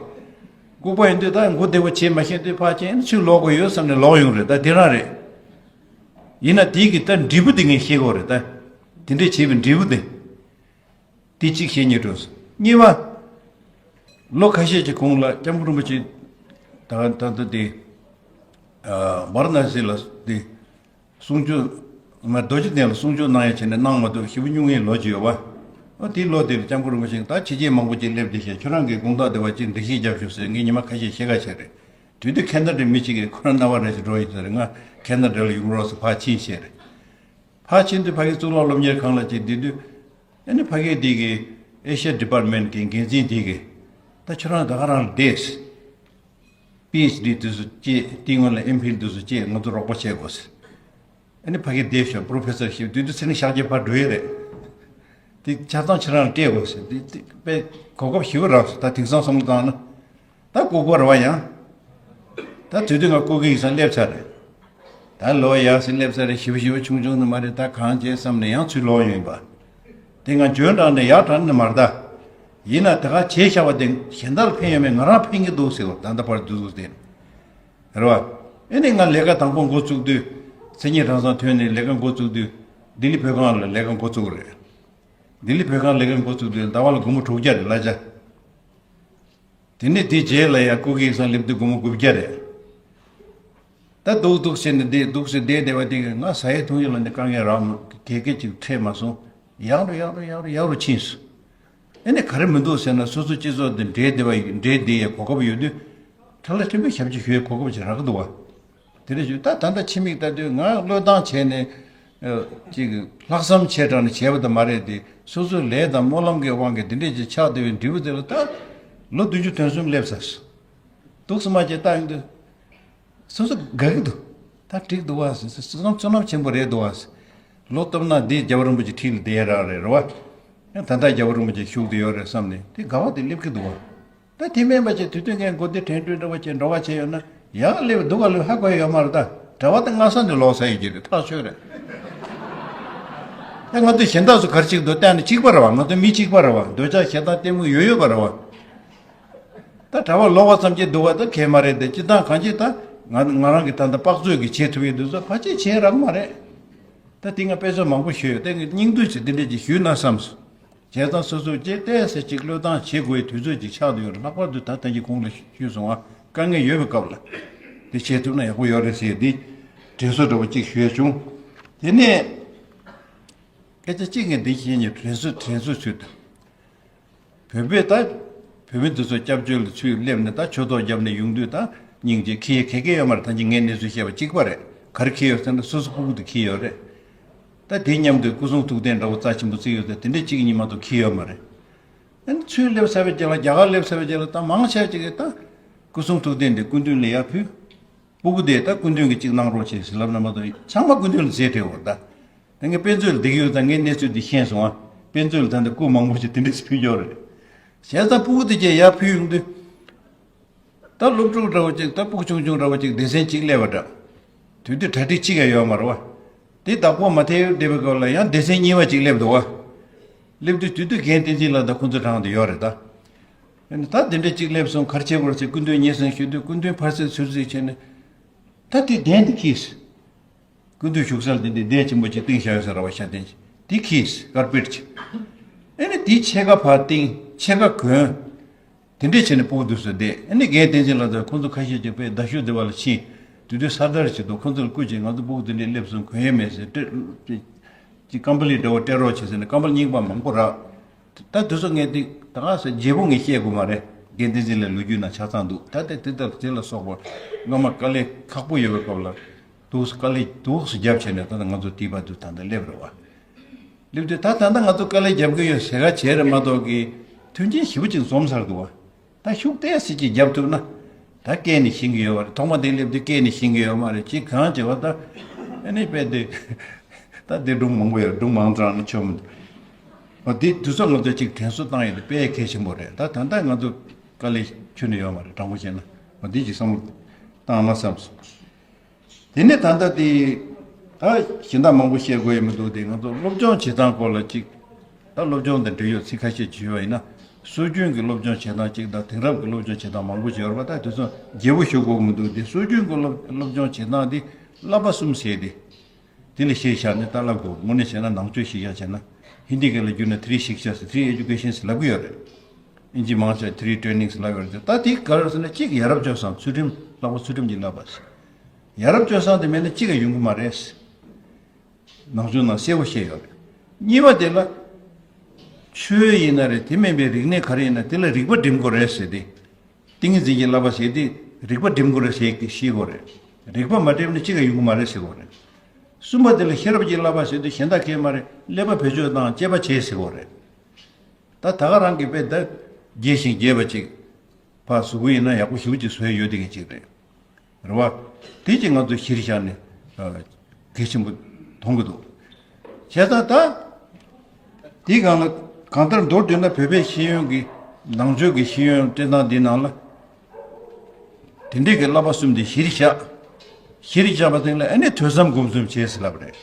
ལྐུགས་པ་ཡིན་དུས་ད་མགོ་བདེ་བོ་བྱས་མ་ཤེས་དུས་ཕར་ཕྱིན་ཚུར་ལོག་དགོས་ཡོད་བསམ་ནས་ལོག་ཡོང་རེད། ད་དེ་རང་རེད། ཡིན་ན་དེའི་གི་ད་འབྲས་བུ་དེ་ངས་ཤེས་དགོས་རེད་ད། དེ་འདྲས་བྱས་པའི་འབྲས་བུ་དེ། དེ་གཅིག་བཤད་སྙིང་འདོད་སོང་། གཉིས་པ། ལོ་ཁ་ཤས་ཀྱི་གོང་ལ་སྐྱབས་མགོན་རིན་པོ་ཆེ་ད་ད་ལྟ་དེ་ཨ་ཝཱ་ར་ཎ་སི་ལ་དེ་གསུང་ཆོས་ང་རྡོ་རྗེ་གདན་ལ་གསུང་ཆོས་གནང་ཡ་བྱས་ནས་གནང་མ་ཐུབ་ཞེ་པོ་སྙུང་གའི་ལོ་གཅིག་ཡོད་པ། ཨ་དེའི་ལོ་དེ་ལ་སྐྱབས་མགོན་རིན་པོ་ཆེས་ད་ཕྱི་རྒྱལ་མང་པོ་ཅིག་སླེབས་བསྡད་ཤག་ཁྱོད་རང་གི་དགོངས་དག་དེ་བ་ཅིག་འགྲེལ་བཤད་རྒྱབ་ཤོག་ཟེར་ངས་ཉི་མ་ཁ་ཤས་བཤད་ཁ་བྱས་རེད། དུས་དུས་ཁེ་ན་ཌའི་མི་གཅིག་གིས་ཁོ་རང་རྣ་བ་རེ་ཞིག་འགྲོ་ཡིན་ཟེར། ང་ཁེ་ན་ཌ་ལ་ཡོང་རོགས་ཟེར་ཕར་ཕྱིན་བཤད་རེད། ཕར་ཕྱིན་དུས་ཕ་གི་གཙུག་ལག་སློབ་གཉེར་ཁང་ལ་ཅིག་བསྡད་དུས། ཨ་ནི་ཕ་གི་དེ་གི་ཨེ་ཤ་ཡ་ཌི་པཱར་མེན་ཊི་གི་འགན་འཛིན་དེ་གིས་ད་ཁྱོད་རང་ད་ག་རང་ལ་བསྡད། པི་ཨེཆ་ཌི་དེ་ཚོ་བྱེད། དེའི་སྔོན་ལ་ཨེམ་ཕིལ་དེ་ཚོ་བྱེད། ང་ཚོ་རོགས་པ་བྱེད་དགོས་ཟེར། ཨ་ནི་ཕ་གི་བསྡད་ཤག་པྲོ་ཕེ་སར་ཞིག་དུས་དུས་ཚེ་རིང་ཤག་རྗེས་ཕར་འགྲོ་ཡས་རེད། དེ་ཆ་ཚང་ཁྱེད་རང་ལ་སྤྲད་དགོས་ཟེར། དེ་དེ་དཔེ་གོ་སྐབས་ཞེ་པོ་རག་སོང་། ད་དེང་སང་བསམ་བློ་བཏང་ན། ད་ལྐུགས་པ་རེད་བ་ཡང་། ད་དུས་དུས་ང་ལྐུགས་ཀྱི་ཡིན་བསམ་སླེབས་ཚར་རེད། ད་ལོ་ཡག་སེ་སླེབས་ཚར་རེད། ཞེ་པོ་ཞེ་པོ་ཆུང་ཆུང་ནི་མ་རེད། ད་གང་བྱེད་བསམ་ནས་ཡང་ཚུར་ལོག་ཡོང་ཡིན་པ། དེ་ང་འཇོན་དྲགས་ནས་ཡག་དྲགས་ནི་མ་རེད་ད། ཡིན་ན་དེ་ག་བྱས་བཞག་པ་དེ་གཞན་དག་ལ་ཕན་ཡོད་མེད་ང་རང་ཕན་གྱི་འདུག་ཟེར་བ། ད་ལྟ་བར་དུ་འདུག་དེ་རེད་བ། ཨེ་ནས་ང་ལས་ཀ་དང་པོ་འགོ་བཙུགས་དུས། མཚན་ཉིད་གྲངས་ཚང་ཐོན་ནས་ལས་ཀ་འགོ་བཙུགས་དུས། ལྡི་ལི་བོད་ཁང་ལ་ལས་ཀ་འགོ་བཙུགས་རེད། ལྡི་ལི་བོད་ཁང་ལས་ཀ་འགོ་བཙུགས་དུས་ཟླ་བ་ལ་སྒོར་མོ་དྲུག་བརྒྱ་རེད་གླ་ཆ། དེ་ནས་དེའི་རྗེས་ལ་ཡང་སྐུ་སྒེར་སང་སླེབས་དུས་སྒོར་མོ་དགུ་བརྒྱ་རེད། ད་སྡུག་སྡུག་བྱས་ནས་བསྡད། སྡུག་བྱས་བསྡད་བསྡད་པ་དེ་གིས་ང་ཟ་ཡས་འཐུང་ཡས་ལ་ནི་དཀའ་ངལ་རག་མ། ག་གེ་ཅིག་འཕྲད་མ་སོང་། ཡག་རུ་ཡག་རུ་ཡག་རུ་ཡག་རུ་ཕྱིན་སོང་། ཨེ་ནས་ག་རེ་མི་འདུག་ཟེར་ན། སོ་སོ་སྤྱི་ཚོགས་དེ་འདྲེས་བསྡད་པ་ཡིན། འདྲེས་བསྡད་ཡས་གོ་སྐབས་ཡོད་དུས། ཁྲ་ལ་ཕྲན་བུ་ཞབས་ཕྱི་ཞུ་ཡས་གོ་སྐབས་ཅིག་རག་གི་འདུག་བ། དེ་འདྲ་ཞུ། ད་ད་ལྟ་ཕྱི་མིག་ལྟ་དུས་ང་བློས་བཏང་བྱས་ནས་ཨ་ཅིག་ལྷག་བསམ་ཆེ་དྲགས་ནས་བྱས་པ་དེ་མ་རེད་དེ། སོ་སོའི་ལས་དང་སྨོན་ལམ་གྱི་དབང་གིས་འདི་འདྲས་ཅིག་ཆགས་བསྡད་པའི་འབྲས་བུ་དེ་ལ་ད་ལོ་བདུན་ཅུ་དོན་གསུམ་སླེབས་ཚར་སོང་། འདུག་སེ་མ་བྱས་ལྟ་ཡོང་དུས་སོ་སོ་དགའ་གི་འདུག་ད་འགྲིག་འདུག་བ་ཟེར། བསོད་ནམས་བསོད་ནམས་ཆེན་པོ་རེད་འདུག་བ་ཟེར། ལོ་སྟོབས་ན་འདི་རྒྱལ་བ་རིན་པོ་ཆེ་འཁྲིས་ལ་བསྡད་ཡ་རག་རེད་རེད་བ། ཡང་ད་ལྟ་རྒྱལ་བ་རིན་པོ་ཆེ་བཞུགས་བསྡད་ཡོད་རེད་བསམ་ནས་དེ་དགའ་བ་དེ་སླེབས་ཀྱི་འདུག་བ། ད་དེ་མིན་པ་ཅིག་དུས་དུས་ངས་མགོ་བདེ་དྲན་འགྲོས་འདྲ་བོ་བྱས་འགྲོ་བ་བྱས་ཡོད་ན། ཡག་སླེབས་སྡུག་ག་སླེབས་ཧ་གོ་ཡ་ཡོད་མ་རེད་ད། གྲྭ་པ་ད་སྔ་ས་ནས་ལོག་ས་ཡོད་ཀྱི་རེད། ཐག་ཆོད་རེད། ད་ང་ཚོ་གཞན་དག་ཚོ་ག་རེ་བྱེད་ཀྱི་འདུག་བལྟས་ན་གཅིག་པ་རེད་བ། ང་ཚོ་མི་གཅིག་པ་རེད་བ། འདོད་ཆགས་ཞེ་སྡང་གཏི་མུག་ཡོད་ཡོད་པ་རེད་བ། ད་གྲྭ་པ་ལོག་པ་ཙམ་གྱིས་སྡུག་པ་ད་གང་ཡང་མ་རེད་དེ། སྤྱིར་བཏང་གང་ཅི་ད་ང་ང་རང་གིས་ད་ལྟ་དཔག་ཚོད་ཀྱིས་བྱེད་ཐུབ་ཡོད་དུས་ཚོད་ཕལ་ཆེར་བྱས་རག་མ་རེད། ད་དེ་ང་དཔེ་མཚོན་མང་པོ་ཞུས་ཡོད། ད་ངས་སྙིང་བསྡུས་ཀྱིས་འདི་འདྲས་ཅིག་ཞུས་ན་བསམས་སོང་། བྱས་ཙང་སོ་སོས་ཅིག་ཏོག་ཙམ་ཅིག་བློས་བཏང་བྱེད་དགོས་པའི་དུས་ཚོད་ཅིག་ཆགས་བསྡད་ཡོད་རེད། ལྷག་པར་དུ་ད་ལྟ་གི་གོང་ལ་ཞུས་སོང་ང་། དཀའ་ངལ་ཡོད་པའི་སྐབས་ལ་འདི་བྱེད་ཐུབ་ན་ཡག་པོ་ཡོད་རེད་ཟེར་འདི་དྲན་གསོ་འདྲ་བོ་ཅིག་ཞུས་བྱུང་། དེ་ནས་སྐད་ཆ་གཅིག་ངས་འདི་བཤད་ཉེ། དྲན་གསོ་དྲན་གསོ་ཚུལ་དུ། བོད་པས་ད་བོད་མི་འདི་ཚོ་སྐྱབས་བཅོལ་ལ་ཚུར་སླེབས་ནས་ད་ཆོས་ཐོག་བརྒྱབ་ནས་ཡོང་དུས་ད་སྙིང་རྗེ་ཁེ་ཡ་ག་གེ་ཡོད་མ་རེད། ད་ཅི་ངས་གནས་ཚུལ་བཤད་པ་གཅིག་པ་རེད། ག་རེ་ཁེ་ཡོད་ཟེར་ན་སོ་སོ་ཕྲུ་གུ་དེ་ཁེ་ཡོད་རེད། ད་དེ་མཉམ་དུ་སྐུ་གསུང་ཐུགས་རྟེན་འདྲ་བོ་རྩ་ཆེན་པོ་བརྩིགས་ཡོད་ཚེ་དེ་འདྲ་གཅིག་གཉིས་མ་གཏོགས་ཁེ་ཡོད་མ་རེད། ཨ་ནི་ཚུར་སླེབས་ཚར་བའི་རྗེས་ལ་རྒྱ་གར་སླེབས་ཚར་བའི་རྗེས་ལ་ད་མང་ཆེ་ཅིག་གིས་ད་སྐུ་གསུང་ཐུགས་རྟེན་དེ་སྐུ་མདུན་ལ་ཡར་ཕུལ། སྤུ་གུ་དེ་ད་སྐུ་མདུན་གྱིས་གཅིག་གནང་རོགས་བྱེད་ཟེར་ལབ་ན་མ་གཏོགས་ཚང་མ་སྐུ་མདུན་ལ་རྫས་སྤྲད་འོ་ད། ད་ངས་དཔེ་མཛོད་ལ་བསྡད་ཀྱི་ཡོད་ཙང་ངས་གནས་ཚུལ་འདི་ཤེས་སོང་ཨ། དཔེ་མཛོད་ལ་ད་ལྟ་སྐུ་མང་པོ་ཞིག་དེ་འདྲས་ཕུལ་ཡོད་རེད། བྱས་ཙང་སྤུ་གུ་དེ་གྱད་ཡར་ཕུལ་ཡོང་དུས། ད་སློབ་ཕྲུག་འདྲ་བོ་ཅིག་ད་སྤུ་གུ་ཆུང་ཆུང་འདྲ་བོ་ཅིག་སྡེ་ཚན་གཅིག་སླེབས་པ་འདྲ། དེ་དུས་གྲ་སྒྲིག་གཅིག་ཡང་ཡོད་མ་རེད་བ། དེ་བདག་པོ་མ་ཐེབས་བསྡད་པའི་སྐབས་ལ་ཡང་སྡེ་ཚན་གཉིས་པ་གཅིག་སླེབས་འདུག་བ། སླེབས་དུས་དེ་དུས་རྒན་བསྟན་འཛིན་ལགས་དང་ཁོང་ཚོ་གྲས་དེ་ཡོད་རེད་ད། ཨ་ནི་ད་དེ་འདྲ་གཅིག་སླེབས་སོང་། ག་རེ་བྱེད་དགོས་རེད་ཟེར་སྐུ་མདུན་སྙན་སེང་ཞུས་དུས་སྐུ་མདུན་ཕར་ཚུར་ཚུར་ཚུར་བྱས་ནས། ད་དེ་གདན་དེ་ཁེལ། སྐུ་མདུན་བཞུགས་ས་ལ་དེ་འདྲའི་གདན་ཆེན་པོ་ཅིག་བཏིང་བཞག་ཡོད་ས་རེད་བ། ཤ་གདན་ཅིག་དེ་ཁེལ། ཀར་པེཊ་ཅིག་ཨ་ནི་དེའི་ཕྱེད་ཀ་ཕར་བཏིང་། ཕྱེད་ཀ་གོན། དེ་འདྲས་བྱས་ནས་སྤུ་གུ་དེ་ཚོ་བསྡད། ཨ་ནི་རྒན་བསྟན་འཛིན་ལགས་དང་ཁོང་ཚོ་ཁ་ཤས་ཅིག་དཔེ་རྡ་ཤོད་སྡེ་བ་ལ་ཕྱིན། དེ་དུས་ས་དར་ཅིག་འདུག་ཁོང་ཚོ་ལ་བསྐུར་བྱས་ང་ཚོ་སྤུ་གུ་དེ་འདྲས་སླེབས་སོང་། གོན་ཡས་མེད་ཟེར། སྤྲད། ཅིག་ཀམ་པ་ལི་འདྲ་བོ་སྤྲད་རོགས་བྱེད་ཟེར་ནས་ཀམ་པ་ལི་རྙིང་པ་མང་པོ་རག་ད་དེ་ཚོ་ངས་དེ་ད་ག་ཟེ་བརྗེ་པོ་ངས་བཤད་དགོས་མ་རེད། རྒན་བསྟན་འཛིན་ལགས་ལོ་རྒྱུས་ནང་ཆ་ཚང་འདུག་ད་ལྟ་དེ་ལྟར་དེ་ལ་སོགས་པ་སྔོན་མ་དཀའ་ལས་ཁག་པོ་ཡོད་པའི་སྐབས་ལ་འདུག་སེ་དཀའ་ལས་འདུག་སེ་བརྒྱབ་བྱས་ནས་ད་ལྟ་ང་ཚོ་དེའི་བར་དུ་ད་ལྟ་སླེབས་རེད་བ། སླེབས་དུས་ད་ད་ལྟ་ང་ཚོ་དཀའ་ལས་རྒྱབ་ཀྱི་ཡོད་ཟེར་ག་བྱས་རེད་མ་གཏོགས་ཀྱི་མཐུན་རྐྱེན་ཞེ་པོ་ཅིག་འཛོམས་ཚར་འདུག་བ། ད་ཤུགས་ཏོག་ཙམ་ཅིག་རྒྱབ་ཐུབ་ན། ད་སྐད་ནི་ཤེས་ཀྱི་ཡོད་པ་རེད། ཐོག་མ་དེ་སླེབས་དུས་སྐད་ནི་ཤེས་ཀྱི་ཡོད་མ་རེད། ཅིག་གང་བྱེད་པ་ད། ཨ་ནི་དཔེ་དེ། ད་དེ་སྒྲུང་མང་པོ་ཡོད། སྒྲུང་མང་དྲགས་ན་ཆོ་མི་འདུག་འོ་དེ་དུས་ཚོད་ང་ཚོས་ཅིག་དྲན་གསོ་བཏང་ཡོད་དེ་དཔེ་གལ་ཆེན་པོ་རེད། ད་ད་ལྟ་ང་ཚོ་དཀའ་ལས་ཁྱོན་ནས་ཡོད་མ་རེད། དྲང་པོ་བཤད་ན། འོ་དེ་ཅིག་བསམ་བློ་བཏང་ན་བསམ་སོང་། དེ་ནས་ད་ལྟ་དེ། ད་གཞན་དག་མང་པོ་བཤད་དགོས་ཡ་མི་འདུག་དེ་ང་ཚོ་སློབ་སྦྱོང་བྱེད་སྟངས་སྐོར་ལ་ཅིག་ད་སློབ་སྦྱོང་དང་འབྲེལ་ཡོད་ཚིག་ཁ་ཤས་ཅིག་ཞུས་པ་ཡིན་ན། སྲོལ་རྒྱུན་གྱི་སློབ་སྦྱོང་བྱེད་སྟངས་ཅིག་དང་དེང་རབས་ཀྱི་སློབ་སྦྱོང་བྱེད་སྟངས་མང་པོ་ཅིག་ཡོད་རེད་པ། ད་དེ་ཚོ་རྒྱས་པོ་ཞུ་དགོས་མི་འདུག་དེ་སྲོལ་རྒྱུན་གྱི་སློབ་སློབ་སྦྱོང་བྱེད་སྟངས་དེ་བསླབ་པ་གསུམ་ཟེར་ཏེ། དེ་ལ་གཞི་བཞག་ནས་ད་བསླབ་དགོས། དངོས་གནས་བྱས་ན་ནང་ཆོས་གཞི་བཞག་བྱས་ན། ཧིན་དི་སྐད་ལ་བསྒྱུར་ན་three Shiksha ཟེར། Three Education ཟེར་ལབ་ཀྱི་ཡོད་རེད། ཨིན་ཇི་མང་ཆེ་three Training ཟེར་ལབ་ཡོད་རེད། ད་དེ་ག་རེ་ཟེར་ན། གཅིག་ཡ་རབས་སྤྱོད་བཟང་། ཚུལ་ཁྲིམས། ལྷག་པར་ཚུལ་ཁྲིམས་ཀྱི་བསླབ་པ་ཟེར། ཡ་རབས་སྤྱོད་བཟང་དེ་མེད་ན་གཅིག་ཀྱང་ཡོང་གི་མ་རེད། ནང་ཆོས་ནང་གསལ་པོ་བཤད་ཡོད་རེད། གཉིས་པ་དེ་ལ། ཆོས་ཡིན་ན་རེད། དེ་མིན་པའི་རིག་གནས་ག་རེ་ཡིན་ན་དེ་ལ་རིག་པ་སྒྲིམ་དགོས་རེད་ཟེར་ཏེ། ཏིང་ངེ་འཛིན་གྱི་བསླབ་པ་ཟེར་དུས་རིག་པ་སྒྲིམ་དགོས་རེད་ཟེར་གྱི་ཤེས་དགོས་རེད། རིག་པ་མ་སྒྲིམ་ན་གཅིག་ཀྱང་ཡོང་གི་མ་རེད་ཟེར་དགོས་རེད། གསུམ་པ་དེ་ལ་ཤེས་རབ་ཀྱི་བསླབ་པ་ཟེར་དུས་གཞན་དག་གས་མ་རེད། ཀླད་པ་བེད་སྤྱོད་དང་དཔྱད་པ་བྱེད་ཟེར་དགོས་རེད། ད་ད་ག་རང་གི་དཔེ་ད་རྒྱས་ཤིང་རྒྱས་པ་ཅིག་ཕར་བཟོ་གི་ཡིན་ན་ཡག་པོ་ཞེ་པོ་ཅིག་བཟོ་ཡ་ཡོད་དེ་གི་ཅིག་རེད། རེད་བ། དེ་ཅིག་ང་ཚོས་གཞིར་བཞག་ནས་ཨ་གལ་ཆེན་པོ་མཐོང་གི་འདུག་བྱས་ཙང་ད། དེའི་སྒང་ལ་གང་ལྟར་མདོར་བསྡུས་ན་བོད་པའི་ཤེས་ཡོན་གྱི། ནང་ཆོས་ཀྱི་ཤེས་ཡོན་སྤྲད་སྟངས་འདི་ནང་ལ། དེ་འདྲའི་གི་བསླབ་པ་གསུམ་དེ་གཞིར་བཞག་གཞིར་བཞག་པ་དེ་ལ་ཨ་ནི་ཐོས་བསམ་སྒོམ་གསུམ་བྱེད་ཟེར་ལབ་པ་རེད།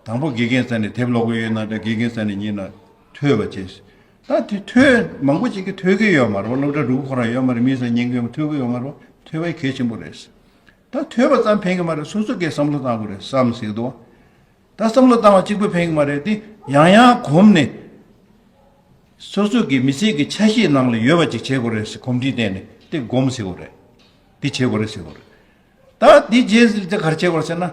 དང་པོ་དགེ་རྒན་རྩ་ནས་དེབ་ཀློག་གི་ཡོད་ན་འདྲ། དགེ་རྒན་རྩ་ནས་ཉན་ན་ཐོས་པ་བྱས། ད་དེ་ཐོས། མང་པོ་ཅིག་གིས་ཐོས་ཀྱི་ཡོད་མ་རེད་པ། སློབ་གྲྭ་འགྲོ་གི་ཁོ་རང་ཡོད་མ་རེད། མིའི་སར་ཉན་གྱི་ཡོད་མ། ཐོས་ཀྱི་ཡོད་མ་རེད་པ། ཐོས་པ་གལ་ཆེན་པོ་རེད། ད་ཐོས་པ་ཙམ་ཕན་གྱི་མ་རེད། སོ་སོ་གིས་བསམ་བློ་བཏང་དགོས་རེད། བསམ་ཟེར་གི་འདུག་ད་བསམ་བློ་བཏང་བ་གཅིག་པོས་ཕན་གྱི་མ་རེད་དེ། ཡང་ཡང་གོམས་ནས། སོ་སོ་གི་མི་ཚེ་གི་ཆ་ཤས་ནང་ལ་ཡོད་པ་ཅིག་བྱེད་དགོས་རེད་ཟེར། གོམས་འདྲིས་བསྟེན་ནས་དེ་སྒོམ་ཟེར་དགོས་རེད། དེ་བྱེད་དགོས་རེད་ཟེར་དགོས་རེད། ད་འདི་རྗེས་ཟེར་ཏེ་ག་རེ་བྱེད་དགོས་ཟེར་ན།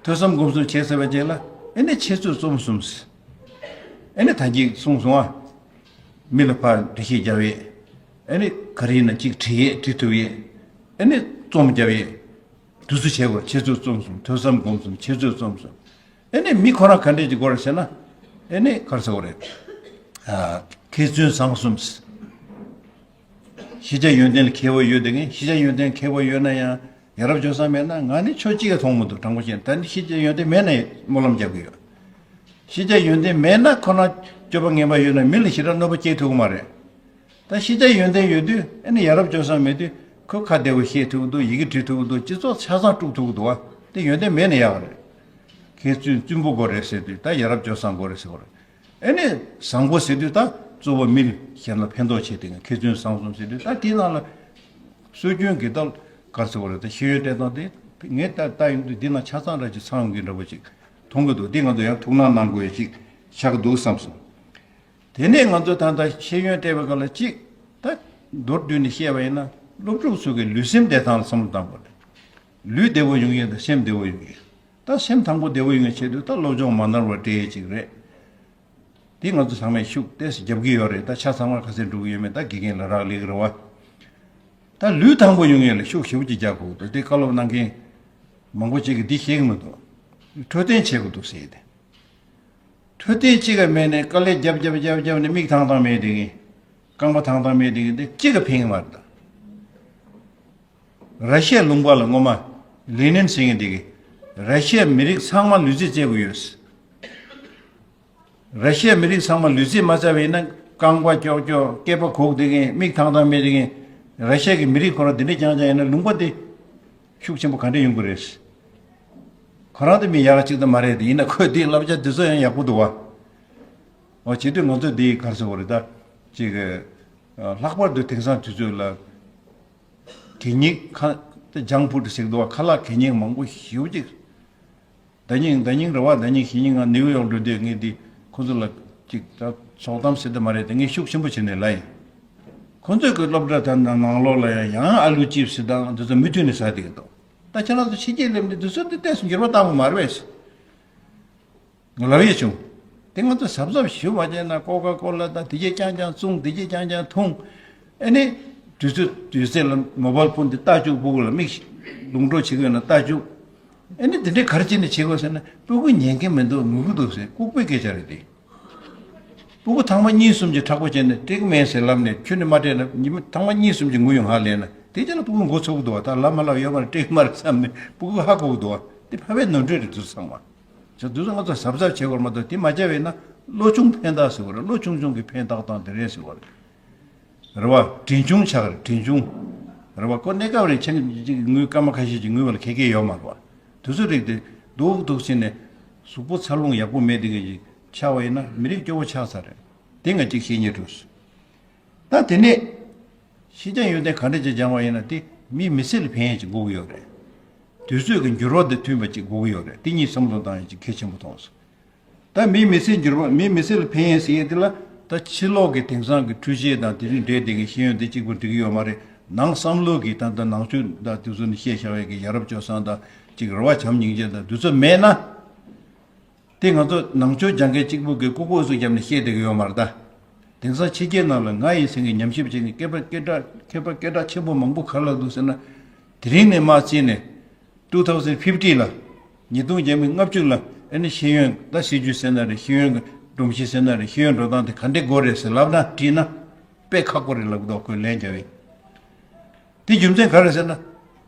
ཐོས་བསམ་སྒོམ་གསུམ་བྱས་ཚར་བའི་རྗེས་ལ་ཨེ་ནི་འཆད་རྩོད་རྩོམ་གསུམ་ཟེར། ཨེ་ནི་ད་གིན་གསུངས་སོང་ཨ། མི་ལ་ཕར་འགྲེལ་བཤད་རྒྱབ་ཡས། ཨེ་ནི་ག་རེ་ཡིན་ན་གཅིག་བྲིས་ཡས། བྲིས་ཐུབ་ཡས། ཨེ་ནི་རྩོམ་རྒྱབ་ཡས། དུས་ཚོད་བྱེད་དགོས། འཆད་རྩོད་རྩོམ་གསུམ། ཐོས་བསམ་སྒོམ་གསུམ། འཆད་རྩོད་རྩོམ་གསུམ། ཨེ་ནི་མི་ཁོ་རང་ག་འདྲས་ཅིག་དགོས་རེད་ཟེར་ན། ཨེ་ནི་ག་རེ་ཟེར་དགོས་རེད། ཨ། མཁས་བཙུན་བཟང་གསུམ་ཟེར། ཤེས་བྱ་ཡོན་ཏན་ལ་མཁས་པོ་ཡོད་དེ་ངས། ཤེས་བྱ་ཡོན་ཏན་མཁས་པོ་ཡོད་ན་ཡང་ཡ་རབས་སྤྱོད་བཟང་མེད་ན་ང་ནི་ཆོས་གཅིག་ཀྱང་མཐོང་མི་འདུག་དྲང་པོ་བཤད་ན། ད་ནི་ཤེས་བྱ་ཡོན་ཏན་མེད་ན་སྨོན་ལམ་རྒྱབ་ཀྱི་ཡོད། ཤེས་བྱ་ཡོན་ཏན་མེད་ན་ཁོ་ན་སྤྱོད་པ་ངན་པ་ཡོད་ན་མི་ལ་ཞེ་དྲག་གནོད་པ་སྐྱེལ་ཐུབ་ཀྱི་མ་རེད། ད་ཤེས་བྱ་ཡོན་ཏན་ཡོད་དུས་ཨ་ནི་ཡ་རབས་སྤྱོད་བཟང་མེད་དུས་ཁོས་ཁ་བདེ་པོ་བཤད་ཐུབ་ཀྱི་འདུག་ཡི་གེ་འབྲི་ཐུབ་ཀྱི་འདུག་སྤྱི་ཚོགས་ཆ་ཚང་དཀྲུག་ཐུབ་ཀྱི་འདུག་བ། དེ་ཡོན་ཏན་མེད་ན་ཡག་ག་རེད། མཁས་བཙུན་བཙུན་པོ་དགོས་རེད་ཟེར་དུས་ད་ཡ་རབས་སྤྱོད་བཟང་དགོས་རེད་ཟེར་དགོས་རེད། ཨེ་ནི་བཟང་པོ་ཟེར་དུས་ད་གཙོ་བོ་མི་གཞན་ལ་ཕན་ཐོགས་བྱེད་དེ། མཁས་བཙུན་བཟང་གསུམ་ཟེར་དུས་ད་དེའི་ནང་ལ་སྲོལ་རྒྱུན་གྱི་ད་ག་རེ་ཟེར་དགོས་རེད། ད་ཤེས་ཡོན་སྤྲད་སྟངས་དེ་ངས་ད་ལྟ་ཡོང་དུས་འདི་ནང་ཆ་ཚང་ར་ཅིག་ཚང་ཡོང་གི་འདྲ་པོ་ཅིག་མཐོང་གི་འདུག་འདི་ང་ཚོ་ཡང་ཐུགས་སྣང་གནང་དགོས་ཡ་ཅིག་ཆགས་ཀྱི་འདུག་བསམ་སོང་། དེ་ནས་ང་ཚོ་ད་ལྟ་ཤེས་ཡོན་སྤྲད་པའི་སྐབས་ལ་གཅིག་ད་མདོར་བསྡུས་ནས་བཤད་པ་ཡིན་ན་སློབ་ཕྲུག་ཚོ་གི་ལུས་སེམས་བདེ་ཐང་ལ་བསམ་བློ་བཏང་དགོས་རེད། ལུས་བདེ་པོ་ཡོང་ཡས་དང་སེམས་བདེ་པོ་ཡོང་ཡས། ད་སེམས་ཐང་པོ་བདེ་པོ་ཡོང་ཡས་ཆེད་དུ་ད་སློབ་སྦྱོང་མ་ནོར་བ་སྤྲད་ཡས་ཅིག་རེད། དེ་ང་ཚོ་ཚང་མས་ཤུགས་ཏོག་ཙམ་རྒྱབ་ཀྱི་ཡོད་རེད། ད་ཆ་ཚང་མ་ག་ཚོད་འགྲོ་གི་ཡོད་མེད་ད་དགེ་རྒན་ལ་རག་ལས་ཀྱི་རེད་བ། ད་ལུས་ཐང་པོ་ཡོང་ཡས་ལ་ཤུགས་ཞེ་པོ་ཅིག་རྒྱག་དགོས་ཀྱི་འདུག་དེ་བཀའ་སློབ་གནང་མཁན་མང་པོ་ཅིག་གིས་འདི་ཤེས་ཀྱི་མི་འདུག་འཕྲོད་བསྟེན་བྱེད་དགོས་འདུག་ཟེར་ཏེ། འཕྲོད་བསྟེན་གཅིག་ག་མེད་ནས་དཀའ་ལས་རྒྱབ་རྒྱབ་རྒྱབ་རྒྱབ་ནས་མིག་ཐང་ཐང་མེད་དེ་གིན། རྐང་པ་ཐང་ཐང་མེད་དེ་གིན་དེ་གཅིག་ག་ཕན་གི་མ་རེད་ད། ར་ཤི་ཡའི་ལུང་པ་ལ་སྔོན་མ་ལེ་ནིན་ཟེར་མཁན་དེ་གིས་ར་ཤི་ཡའི་མི་རིགས་ཚང་མ་ལུས་རྩལ་རྩེ་དགོས་ཡོད། ར་ཤི་ཡའི་མི་རིགས་ཚང་མ་ལུས་རྩལ་མ་རྩེ་བ་ཡིན་ན་རྐང་པ་ཀྱོག་ཀྱོག་སྐེད་པ་གུག་དེ་གིན་མིག་ཐང་ཐང་མེད་དེ་གིན། ར་ཤི་ཡ་གི་མི་རིགས་ཁོ་རང་དེ་འདྲ་རྐྱང་རྐྱང་ཡིན་ན་ལུང་པ་དེ་ཤུགས་ཆེན་པོ་ག་འདྲ་ཡོང་གི་རེད། ཁོ་རང་དེ་མི་ཡག་གཅིག་ད་མ་རེད་དེ། ཡིན་ན་ཁོས་དེའི་བསླབ་བྱ་དེ་ཚོ་ཡང་ཡག་པོ་འདུག་བ། འོ་བྱེད་དུས་ང་ཚོ་དེ་ག་རེ་ཟེར་དགོས་རེད་ད། ཅིག་ལྷག་པར་དུ་དེང་སང་དུས་ཚོད་ལ་གད་སྙིགས་ཁ་ད་ཇང་ཕུད་ཟེར་གི་འདུག་བ། ཁ་ལག་གད་སྙིགས་མང་པོ་ཞེ་པོ་ཅིག་ཟླ་ཉིན་ཟླ་ཉིན་རེ་བ་ཟླ་ཉིན་གཞེས་ནིང་ང་ནིའུ་ཡོག་འགྲོ་དུས་ངས་འདི་ཁོ་ཚོ་ལ་ཅིག་ད་ཚོགས་གཏམ་ཟེར་དེ་མ་རེད་དེ། ངས་ཤུགས་ཆེན་པོ་བྱས་ནས་ལབ་ཡིན། ཁོ་ཚོས་གི་སློབ་གྲྭ་དང་ནང་ལོགས་ལ་ཡང་ཡང་ཨ་ལུ་ཅིབ་སི་དང་འདི་ཚོ་མུ་མཐུད་ནས་ཟ་བསྡད་ཀྱི་འདུག་ད་ཁྱེད་རང་ཚོ་ཕྱི་རྒྱལ་སླེབས་ནས་འདི་ཚོ་འདི་ཏོག་ཙམ་འགྱུར་བ་བཏང་བ་མ་རེད་པས། ངས་ལབ་ཡས་བྱུང་། དེ་ང་ཚོ་གཟབ་གཟབ་ཞུ་མ་བྱས་ན་ཀོ་ཀ་ཀོ་ལ་དང་དེ་གྱད་རྐྱང་རྐྱང་བཙོང་། དེ་གྱད་རྐྱང་རྐྱང་འཐུང་། ཨ་ནི་དུས་ཚོད་དུས་ཚོད་ལ་མོ་བལ་ཕོན་དེ་ལྟ་བཅུག་སྤུ་གུ་ལ་མིག་ལུང་འགྲོ་བྱེད་ཀྱི་ཡོད་ན་ལྟ་བཅུག་ཨ་ནི་དེ་འདྲའི་ག་རེ་བྱས་ནས་བྱེད་དགོས་ཟེར་ན། སྤུ་གུ་ཉན་གྱི་མི་འདུག་ངུ་གི་འདུག་ཟེར། ལྐུགས་པའི་སྐད་ཆ་རེད་དེ། སྤུ་གུ་ཐེངས་མ་གཉིས་གསུམ་གྱིས་མཁྲེགས་པོ་བྱས་ནས་སྤྲད་ཀྱི་མེད་ཟེར་ལབ་ནས་ཁྱོན་ནས་མ་སྤྲད་ན། ཉི་མ་ཐེངས་མ་གཉིས་གསུམ་གྱིས་ངུ་ཡོང་ཧ་ལས་ན། དེ་རྗེས་ལ་སྤུ་གུ་མགོ་ཚོས་ཀྱི་འདུག་བ། ད་ལབ་མ་ལབ་ཡོད་མ་རེད། སྤྲད་ཀྱི་མ་རེད་བསམ་ནས་སྤུ་གུ་ཧ་གོ་གི་འདུག་བ། དེ་ཕལ་པའི་ནོར་འཁྲུལ་རེད། དུས་ཚོད་ཚང་མ། ཅག་དུས་ཚོད་ང་ཚོ་གཟབ་གཟབ་བྱེད་དགོས་རེད་མ་གཏོགས། དེ་མ་བྱས་པ་ཡིན་ན་བློ་ཆུང་ཕན་ཐོགས་ཟེར་བ་རེད། བློ་ཆུང་ཆུང་གི་ཕན་ཐོགས་སྟངས་དེ་རེད་ཟེར་བ་རེད། རེད་བ། བྲེལ་ཆུང་ཆགས་རེད། བྲེལ་ཆུང་། རེད་བ། ཁོ་གནས་སྐབས་རེ་ཆང་ཅིག་ངུས། སྐར་མ་ཁ་ཤས་ཅིག་ངུས་པ་ལ་ཁྱད་ཁྱད་ཡོད་མ་རེད་བ། དུས་ཚོད་རིགས་དེ་སྡུག་སྡུག་ཕྱིན་ནས་གཟུགས་པོ་འཚར་ལོངས་ཡག་པོ་མེད། དེ་གི་ཅིག་ཆགས་པ་ཡིན་ན་མི་རིགས་སྐྱོ་བོ་ཆགས་ཚར་རེད། དེ་ང་གཅིག་བཤད་སྙིང་བྲོ་སོང་། ད་དེ་ནས་ཤེས་བྱ་ཡོན་ཏན་ག་འདྲ་ཅིག་སྦྱང་བ་ཡིན་ན། དེ་མིའི་མི་ཚེ་ལ་ཕན་ཡས་ཅིག་དགོས་ཀྱི་ཡོད་རེད། དུས་ཚོད་ཀྱི་འགྱུར་བ་དང་མཐུན་པ་ཅིག་དགོས་ཀྱི་ཡོད་རེད། དེ་གཉིས་བསམ་བློ་བཏང་ཡས་ཅིག་གལ་ཆེན་པོ་མཐོང་སོང་། ད་མིའི་མི་ཚེ་འགྱུར་བ། མིའི་མི་ཚེ་ལ་ཕན་ཡས་ཟེར་ཡས་དེ་ལ། ད་ཕྱི་ལོགས་ཀྱི་དེང་སང་གི་འཕྲུལ་ཆས་དང་དེ་རིགས་འདྲེས་བསྡད་མཁན་ཤེས་ཡོན་དེ་གཅིག་པུ་འགྲིག་གི་ཡོད་མ་རེད། ནང་བསམ་བློ་གི། ད་ལྟ་ནང་ཆོས་དང་དེ་ཚོ་ནས་བཤད་བཞག་ཡས་ཀྱི་ཡ་རབས་སྤྱོད་བཟང་དང་ཅིག་རེད་བ། བྱམས་སྙིང་རྗེ་དང་དེ་ཚོ་མེད་ན། དེ་ང་ཚོ་ནང་ཆོས་སྦྱང་མཁན་གཅིག་པུ་གིས་ལྐུགས་ལྐུགས་སུ་བརྒྱབ་ནས་བཤད་བསྡད་ཀྱི་ཡོད་མ་རེད་ད། དེང་སང་ཕྱི་རྒྱལ་ནང་ལ་ང་ཡི་སེང་གེ་ཉམས་ཞིབ་བྱས་ནས་མཁས་པ་སྐད་གྲགས། མཁས་པ་སྐད་གྲགས་ཆེན་པོ་མང་པོ་ག་རེ་ལབ་འདུག་ཟེར་ན། དེ་རིང་ནས་མར་བརྩིས་ནས་two thousand fifty ལ། ཉིས་སྟོང་བརྒྱ་མེད་ལྔ་བཅུ་ལ་ཨ་ནི་ཤེས་ཡོན། ད་སྲིད་ཇུས་ཟེར་ན་རེད། ཤེས་ཡོན་གྱི་སྒྲོམ་གཞི་ཟེར་ན་རེད། ཤེས་ཡོན་འགྲོ་སྟངས་དེ་ག་འདྲས་དགོས་རེད་ཟེར་ལབ་ན། དྲིས་ན་དཔེ་ཁག་པོ་རེད་ལབ་ཀྱི་འདུག་ཁོས་ལན་རྒྱབ་པས། དེ་རྒྱུ་མཚན་ག་རེ་ཟེར་ན།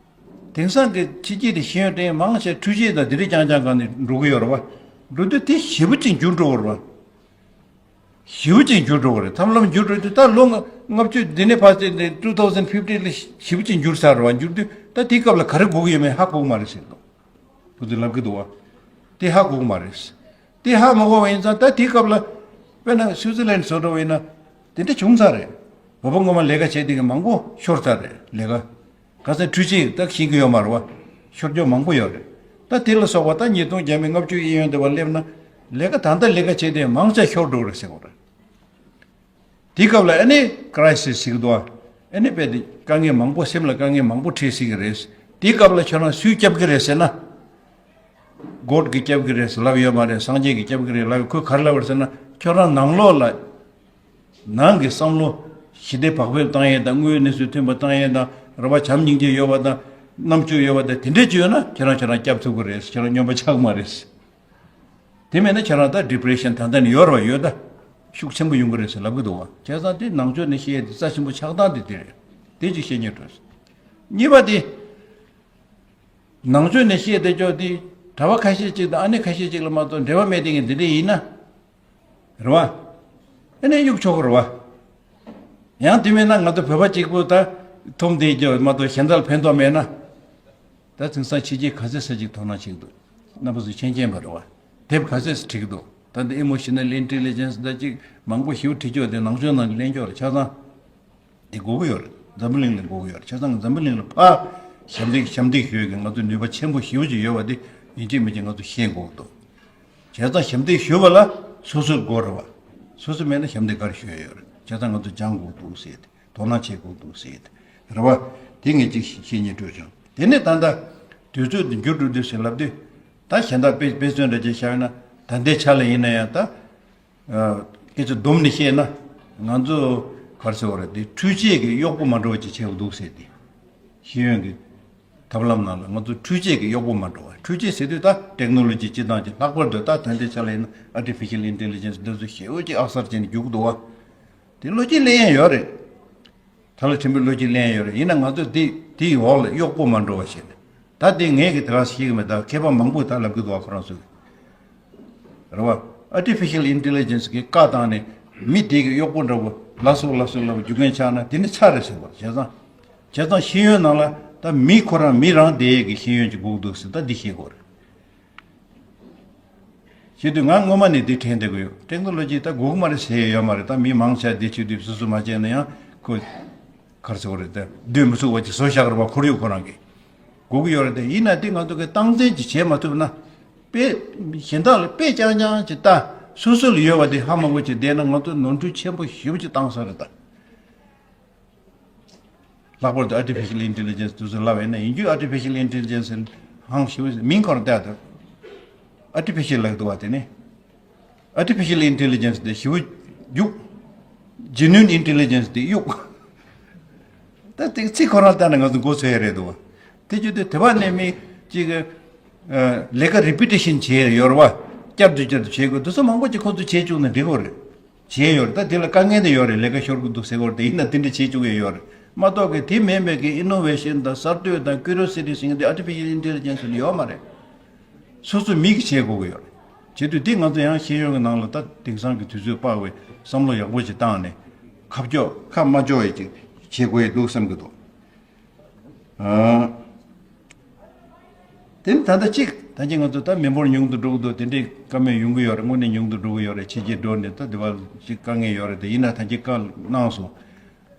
དེང་སང་གི་ཕྱི་རྒྱལ་དེ་ཤེས་ཡོན་ཏན་མང་ཆེ་འཕྲུལ་ཆས་དང་དེ་འདྲས་རྐྱང་རྐྱང་སྒང་ནས་འགྲོ་གི་ཡོད་རེད་བ། འགྲོ་དུས་དེ་ཞེ་པོ་ཅིག་འགྱུར་འགྲོ་གི་རེད་བ། ཞེ་པོ་ཅིག་འགྱུར་འགྲོ་གི་རེད། ཐབས་ལམ་འགྱུར་འགྲོ་དུས། ད་ལོ་ལྔ་བཅུ་འདི་ནས་ཕར་ཚེ་འདི་two thousand fifty ལ་ཞེ་པོ་ཅིག་འགྱུར་ཚར་རེད་བ། འགྱུར་དུས་ད་དེའི་སྐབས་ལ་ག་རེ་དགོས་ཀྱི་ཡོད་མེད་ཧ་གོ་གི་མ་རེད་ཟེར་འདུག་ཁོ་ཚོས་ལབ་ཀྱི་འདུག་བ། དེ་ཧ་གོ་གི་མ་རེད། དེ་ཧ་མ་གོ་བ་ཡིན་ཙང་། ད་དེའི་སྐབས་ལ་དཔེར་ན་སུའུ་ཙི་ལན་བཟོ་འདྲ་བ་ཡིན་ན་དེ་འདྲ་བྱུང་ཚར་རེད། བོད་པ་སྔོན་མ་ལས་ཀ་བྱས་དེ་གི་མང་པོ་ཤོར་ཚར་རེད། ལས་ཀ། ག་ཚད་འཕྲུལ་ཆས་ད་ཤེས་ཀྱི་ཡོད་མ་རེད་བ། ཤོར་རྒྱུ་མང་པོ་ཡོད་རེད། ད་དེ་ལ་སོགས་པ་ད་ཉིས་སྟོང་བརྒྱ་མེད་ལྔ་བཅུ་གཡས་གཡོན་དེ་བ་སླེབས་ན། ལས་ཀ་ད་ལྟ་ལས་ཀ་བྱས་དེ་མང་ཆེ་ཤོར་འགྲོ་རེད་ཟེར་བ་རེད། དེའི་སྐབས་ལ་ཨ་ནི་ཀྲའི་སིས་ཟེར་གྱི་འདུག་བ། ཨ་ནི་དཔེ་དེ་དཀའ་ངལ་མང་པོ། སེམས་ལ་དཀའ་ངལ་མང་པོ་འཕྲད་སྲིད་ཀྱི་རེད། དེའི་སྐབས་ལ་ཁྱོད་རང་སུས་སྐྱོབ་ཀྱི་རེད་ཟེར་ན། གོཌ་གིས་སྐྱོབ་ཀྱི་རེད་ཟེར་ལབ་ཡོད་མ་རེད། སངས་རྒྱས་ཀྱིས་སྐྱོབ་ཀྱི་རེད་ལབ། ཁོས་ག་རེ་ལབ་པ་རེད་ཟེར་ན། ཁྱོད་རང་ནང་ལོགས་ལ། ནང་གི་བསམ་བློ་ཞི་བདེ་བག་ཕེབས་བཏང་ཡས་དང་། དངོས་ཡོད་གནས་ཚུལ་མཐུན་པ་བཏང་ཡས་དང་། རེད་བ། བྱམས་སྙིང་རྗེ་ཡོད་པ་དང་། རྣམ་དཔྱོད་ཡོད་པ་དང་། དེ་འདྲས་ཅིག་ཡོད་ན་ཁྱེད་རང་ཁྱེད་རང་སྐྱོབ་ཐུབ་ཀྱི་རེད། ཁྱེད་རང་སྨྱོན་པ་ཆགས་མ་རེད། དེ་མེད་ན་ཁྱེད་རང་ད་ཌི་པི་རེ་ཤན་ད་ལྟ་ནས་ཡོད་རེད་བ། ཡོད་ད། ཤུགས་ཆེན་པོ་ཡོང་གི་རེད་ཟེར་ལབ་ཀྱི་འདུག་བ། བྱས་ཙང་དེ་ནང་ཆོས་ནས་བཤད་ཡས་དེ་རྩ་ཆེན་པོ་ཆགས་སྟངས་དེ་དེ་རེད། དེ་ཅིག་བཤད་སྙིང་བྲོ། གཉིས་པ་དེ། ནང་ཆོས་ནས་བཤད་བསྡད་ཀྱོག་དེ་གྲྭ་པ་ཁ་ཤས་ཅིག་དང་ཨ་ནེ་ཁ་ཤས་ཅིག་ལ་མ་གཏོགས་འབྲེལ་བ་མེད་དེ་གི་འདི་འདྲས་ཡིན་ན། རེད་བ། ཨ་ནེ་གཡུག་ཆོག་གི་རེད་བ། ཡང་དེ་མེད་ན་ང་ཚོ་བོད་པ་གཅིག་པུ་ད་འཐོམ་བསྡད་ཀྱོག་མ་གཏོགས་གཞན་དག་ལ་ཕན་ཐོགས་མེད་ན། ད་དེང་སང་ཕྱི་རྒྱལ་ག་ཚད་ས་ཅིག་དོ་སྣང་བྱེད་ཀྱི་འདུག་རྣམ་པ་ཚོས་མཁྱེན་མཁྱེན་པ་རེད་བ། དེབ་ག་ཚད་ས་བྲིས་ཀྱི་འདུག་ད་ལྟ་ཨི་མོ་ཤི་ནལ་ཨིན་ཊེ་ལི་ཇེན་སི་ད་ཅིག་མང་པོ་ཞེ་པོ་བྲིས་ཀྱོག་དེ་ནང་ཆོས་ནང་གླེང་ཀྱོག་རེད། ཆ་ཚང་། དེ་དགོས་ཀྱི་ཡོད་རེད། འཛམ་བུ་གླིང་ལ་དགོས་ཀྱི་ཡོད་རེད། བྱས་ཙང་འཛམ་བུ་གླིང་ལ་ཕར་ཞབས་འདེགས་ཞབས་འདེགས་ཞུ་ཡས་ཀྱི་ང་ཚོ་ནུས་པ་ཆེན་པོ་ཞེ་པོ་ཅིག་ཡོད་པ་དེ་ཡིན་གཅིག་མིན་གཅིག་ང་ཚོ་ཤེས་དགོས་ཀྱི་འདུག་བྱས་ཙང་ཞབས་འདེགས་ཞུ་བ་ལ་སོ་སོ་དགོས་རེད་བ། སོ་སོ་མེད་ན་ཞབས་འདེགས་ག་རེ་ཞུ་ཡས་ཡོད་རེད། བྱས་ཙང་ང་ཚོ་སྦྱང་དགོས་འདུག་ཟེར་ཏེ། དོ་སྣང་བྱེད་དགོས་འདུག་ཟེར་ཏེ། རེད་བ། དེ་ངས་ཅིག་བཤད་སྙིང་བྲོ་བྱུང་། དེ་ནས་ད་ལྟ་དུས་ཚོད་འདི་འགྱུར་འགྲོ་དུས་ཟེར་ལབ་དུས། ད་གཞན་དག་དཔེ་དཔེ་མཚོན་འདྲ་ཅིག་བཞག་ན། ད་ལྟའི་ཆ་ལ་ཡིན་ན་ཡང་ད། ཨ། སྐད་ཆ་བསྡོམས་ནས་བཤད་ན། ང་ཚོ་ག་རེ་ཟེར་བ་རེད། དེ་འཕྲུལ་ཆས་ཀྱི་གཡོག་པོ་མ་འགྲོ་བ་ཅིག་བྱས་པ་འདུག་ཟེར་ཏེ། ཤེས་ཡོན་གྱི་ཐབས་ལམ་ནང་ལ་ང་ཚོ་འཕྲུལ་ཆས་ཀྱི་གཡོག་པོ་མ་འགྲོ་བ། འཕྲུལ་ཆས་ཟེར་དུས་ད་ཊེག་ནོ་ལོ་ཇི་སྤྱི་བཏང་ཅིག་ལྷག་པར་དུ་ད་ད་ལྟའི་ཆ་ལ་ཡིན་ན་ཨར་ཊི་ཕི་ཤལ་ཨིན་ཊེ་ལི་ཇེན་སི་འདི་ཚོ་ཞེ་པོ་ཅིག་ཨག་གསར་བྱས་ནས་རྒྱུག་གི་འདུག་བ། དེ་བློ་སྐྱེད་སླེབས་ཡས་ཡོད་རེད། ད་ལ་ཕྲན་བུ་བློ་སྐྱེད་སླེབས་ཡས་ཡོད་རེད། ཡིན་ན་ང་ཚོ་དེ་དེའི་འོག་ལ་གཡོག་པོ་མ་འགྲོ་བ་བྱས་ནས། ད་དེ་ངས་ཀྱི་དེ་ག་ཤེས་ཀྱི་མེད། ད་མཁས་པ་མང་པོས་ད་ལབ་ཀྱི་འདུག་བ། ཁོ་རང་ཚོས། རེད་བ། ཨར་ཊི་ཕི་ཤལ་ཨིན་ཊེ་ལི་ཇེན་སི་གིས་བཀའ་བཏང་ནས་མི་དེ་གི་གཡོག་པོ་འདྲ་བོ་ལ་སོགས་ལ་སོགས་ལ་རྒྱུག་མཁན་ཆགས་ན་དེ་ནི་ཚར་རེད་ཟེར་བ། བྱས་ཙང་། བྱས་ཙང་ཤེས་ཡོན་ནང་ལ་ད་མི་ཁོ་རང་མི་རང་བསྡད་ཡས་ཀྱི་ཤེས་ཡོན་ཅིག་དགོས་ཀྱི་འདུག་ཟེར། ད་འདི་ཤེས་དགོས་རེད། བྱེད་དུས་ང་སྔོན་མ་ནས་འདི་དྲན་བསྡད་ཀྱི་ཡོད། ཊེག་ནོ་ལོ་ཇི་ད་དགོས་ཀྱི་མ་རེད་ཟེར་ཡས་ཡོད་མ་རེད། ད་མི་མང་ཆེ་བ་འདི་བྱེད་དུས་སོ་སོ་མ་བྱས་ན་ཡང་ཁོ་ག་རེ་ཟེར་དགོས་རེད། ད་སྡོད་མི་ཚུགས་པ་ཅིག་བཟོ་བཞག་རེད་བ། ཁོར་ཡུག་ཁོ་རང་གིས་དགོས་ཀྱི་ཡོད་རེད། དེ་ཡིན་ན་དེ་ང་ཚོ་གིས་སྟངས་འཛིན་ཅིག་བྱེད་མ་ཐུབ་ན། དཔེ་གཞན་དག་ལ་དཔེ་རྐྱང་རྐྱང་ཅིག་ལྟ། སོ་སོ་ལ་ཡོད་པ་དེ་ཧ་མ་གོ་ཅིག་བསྡད་ན་ང་ཚོ་ནོར་འཁྲུལ་ཆེན་པོ་ཞེ་པོ་ཅིག་བཏང་ས་རེད་ད། ལྷག་པར་དུ་ཨར་ཊི་ཕི་ཤལ་ཨིན་ཊེ་ལི་ཇེན་སི་དེ་ཚོ་ལབ་ཡིན་ན། ཡིན་རྒྱུ་ཨར་ཊི་ཕི་ཤལ་ཨིན་ཊེ་ལི་ཇེན་སི་ཧང་ཞེ་པོ་མིང་ཁོ་རང་བཏགས་འདུག་ཨར་ཊི་ཕི་ཤལ་ལབ་འདུག་བ། དེ་ནི་ཨར་ཊི་ཕི་ཤལ་ཨིན་ཊེ་ལི་ཇེན་སི་དེ་ཞེ་པོ་རྒྱུག་ཇེ་ནུན་ཨིན་ཊེ་ལི་ཇེན་སི་དེ་གཡུག་ད་དེ་ཚིག་ཁོ་རང་བལྟས་ན་ང་ཚོ་མགོ་ཚོས་ཡ་རེད་འདུག་བ། དེ་བརྒྱུད་དེ་དེ་བ་ནས་མི་གཅིག་གི་ལས་ཀ་རི་པི་ཊི་ཤན་བྱས་ཡོད་རེད་བ། བསྐྱར་དུ་བསྐྱར་དུ་བྱེད་དགོས། དེ་ཚོ་མང་པོ་ཅིག་ཁོ་ཚོས་བྱེད་བཅུག་ན་འགྲིག་གི་རེད། བྱས་ཡོད་རེད། ད་དེ་ལ་དཀའ་ངལ་དེ་ཡོད་རེད། ལས་ཀ་ཤོར་གི་འདུག་ཟེར་གི་རེད། དེ་ཡིན་ན་དེ་འདྲ་བྱེད་བཅུག་ཡས་ཡོད་རེད་མ་གཏོགས་གི། དེ་མིན་པའི་གི་ཨི་ནོ་ཝེ་ཤན་དང་གསར་གཏོད་དང་ཀུ་རི་ཡོ་སི་ཊི་ཟེར་མཁན་དེ། ཨར་ཊི་ཕི་ཤལ་ཨིན་ཊེ་ལི་ཇེན་སི་ནི་ཡོད་མ་རེད། སོ་སོ་མི་གིས་བྱེད་དགོས་ཀྱི་ཡོད་རེད། བྱེད་དུས་འདི་ང་ཚོ་ཡང་ཤེས་ཡོན་གྱི་ནང་ལ་ད་དེང་སང་གི་དུས་ཚོད་དཔག་པའི་བསམ་བློ་ཡག་པོ་ཅིག་བཏང་ནས། ཁ་ཕྱོགས་ཁ་མ་ཕྱོགས་ཡས་ཅིག་བྱེད་དགོས་ཡས་འདུག་བསམ་གྱི་འདུག་ཨ། དེ་ནི་ད་ལྟ་གཅིག་ད་གིན་ང་ཚོ་ད་མི་འབོར་ཉུང་དུ་འགྲོ་གི་འདུག་དེ་འདྲའི་བཀའ་མོལ་ཡོང་གི་ཡོད་རེད། དངོས་གནས་ཉུང་དུ་འགྲོ་གི་ཡོད་རེད། ཕྱི་རྒྱལ་འགྲོ་ནས་ད་དེ་བ་ཅིག་དཀའ་ངལ་ཡོད་རེད། དེ་ཡིན་ན་ད་གིན་བཀའ་གནང་སོང་།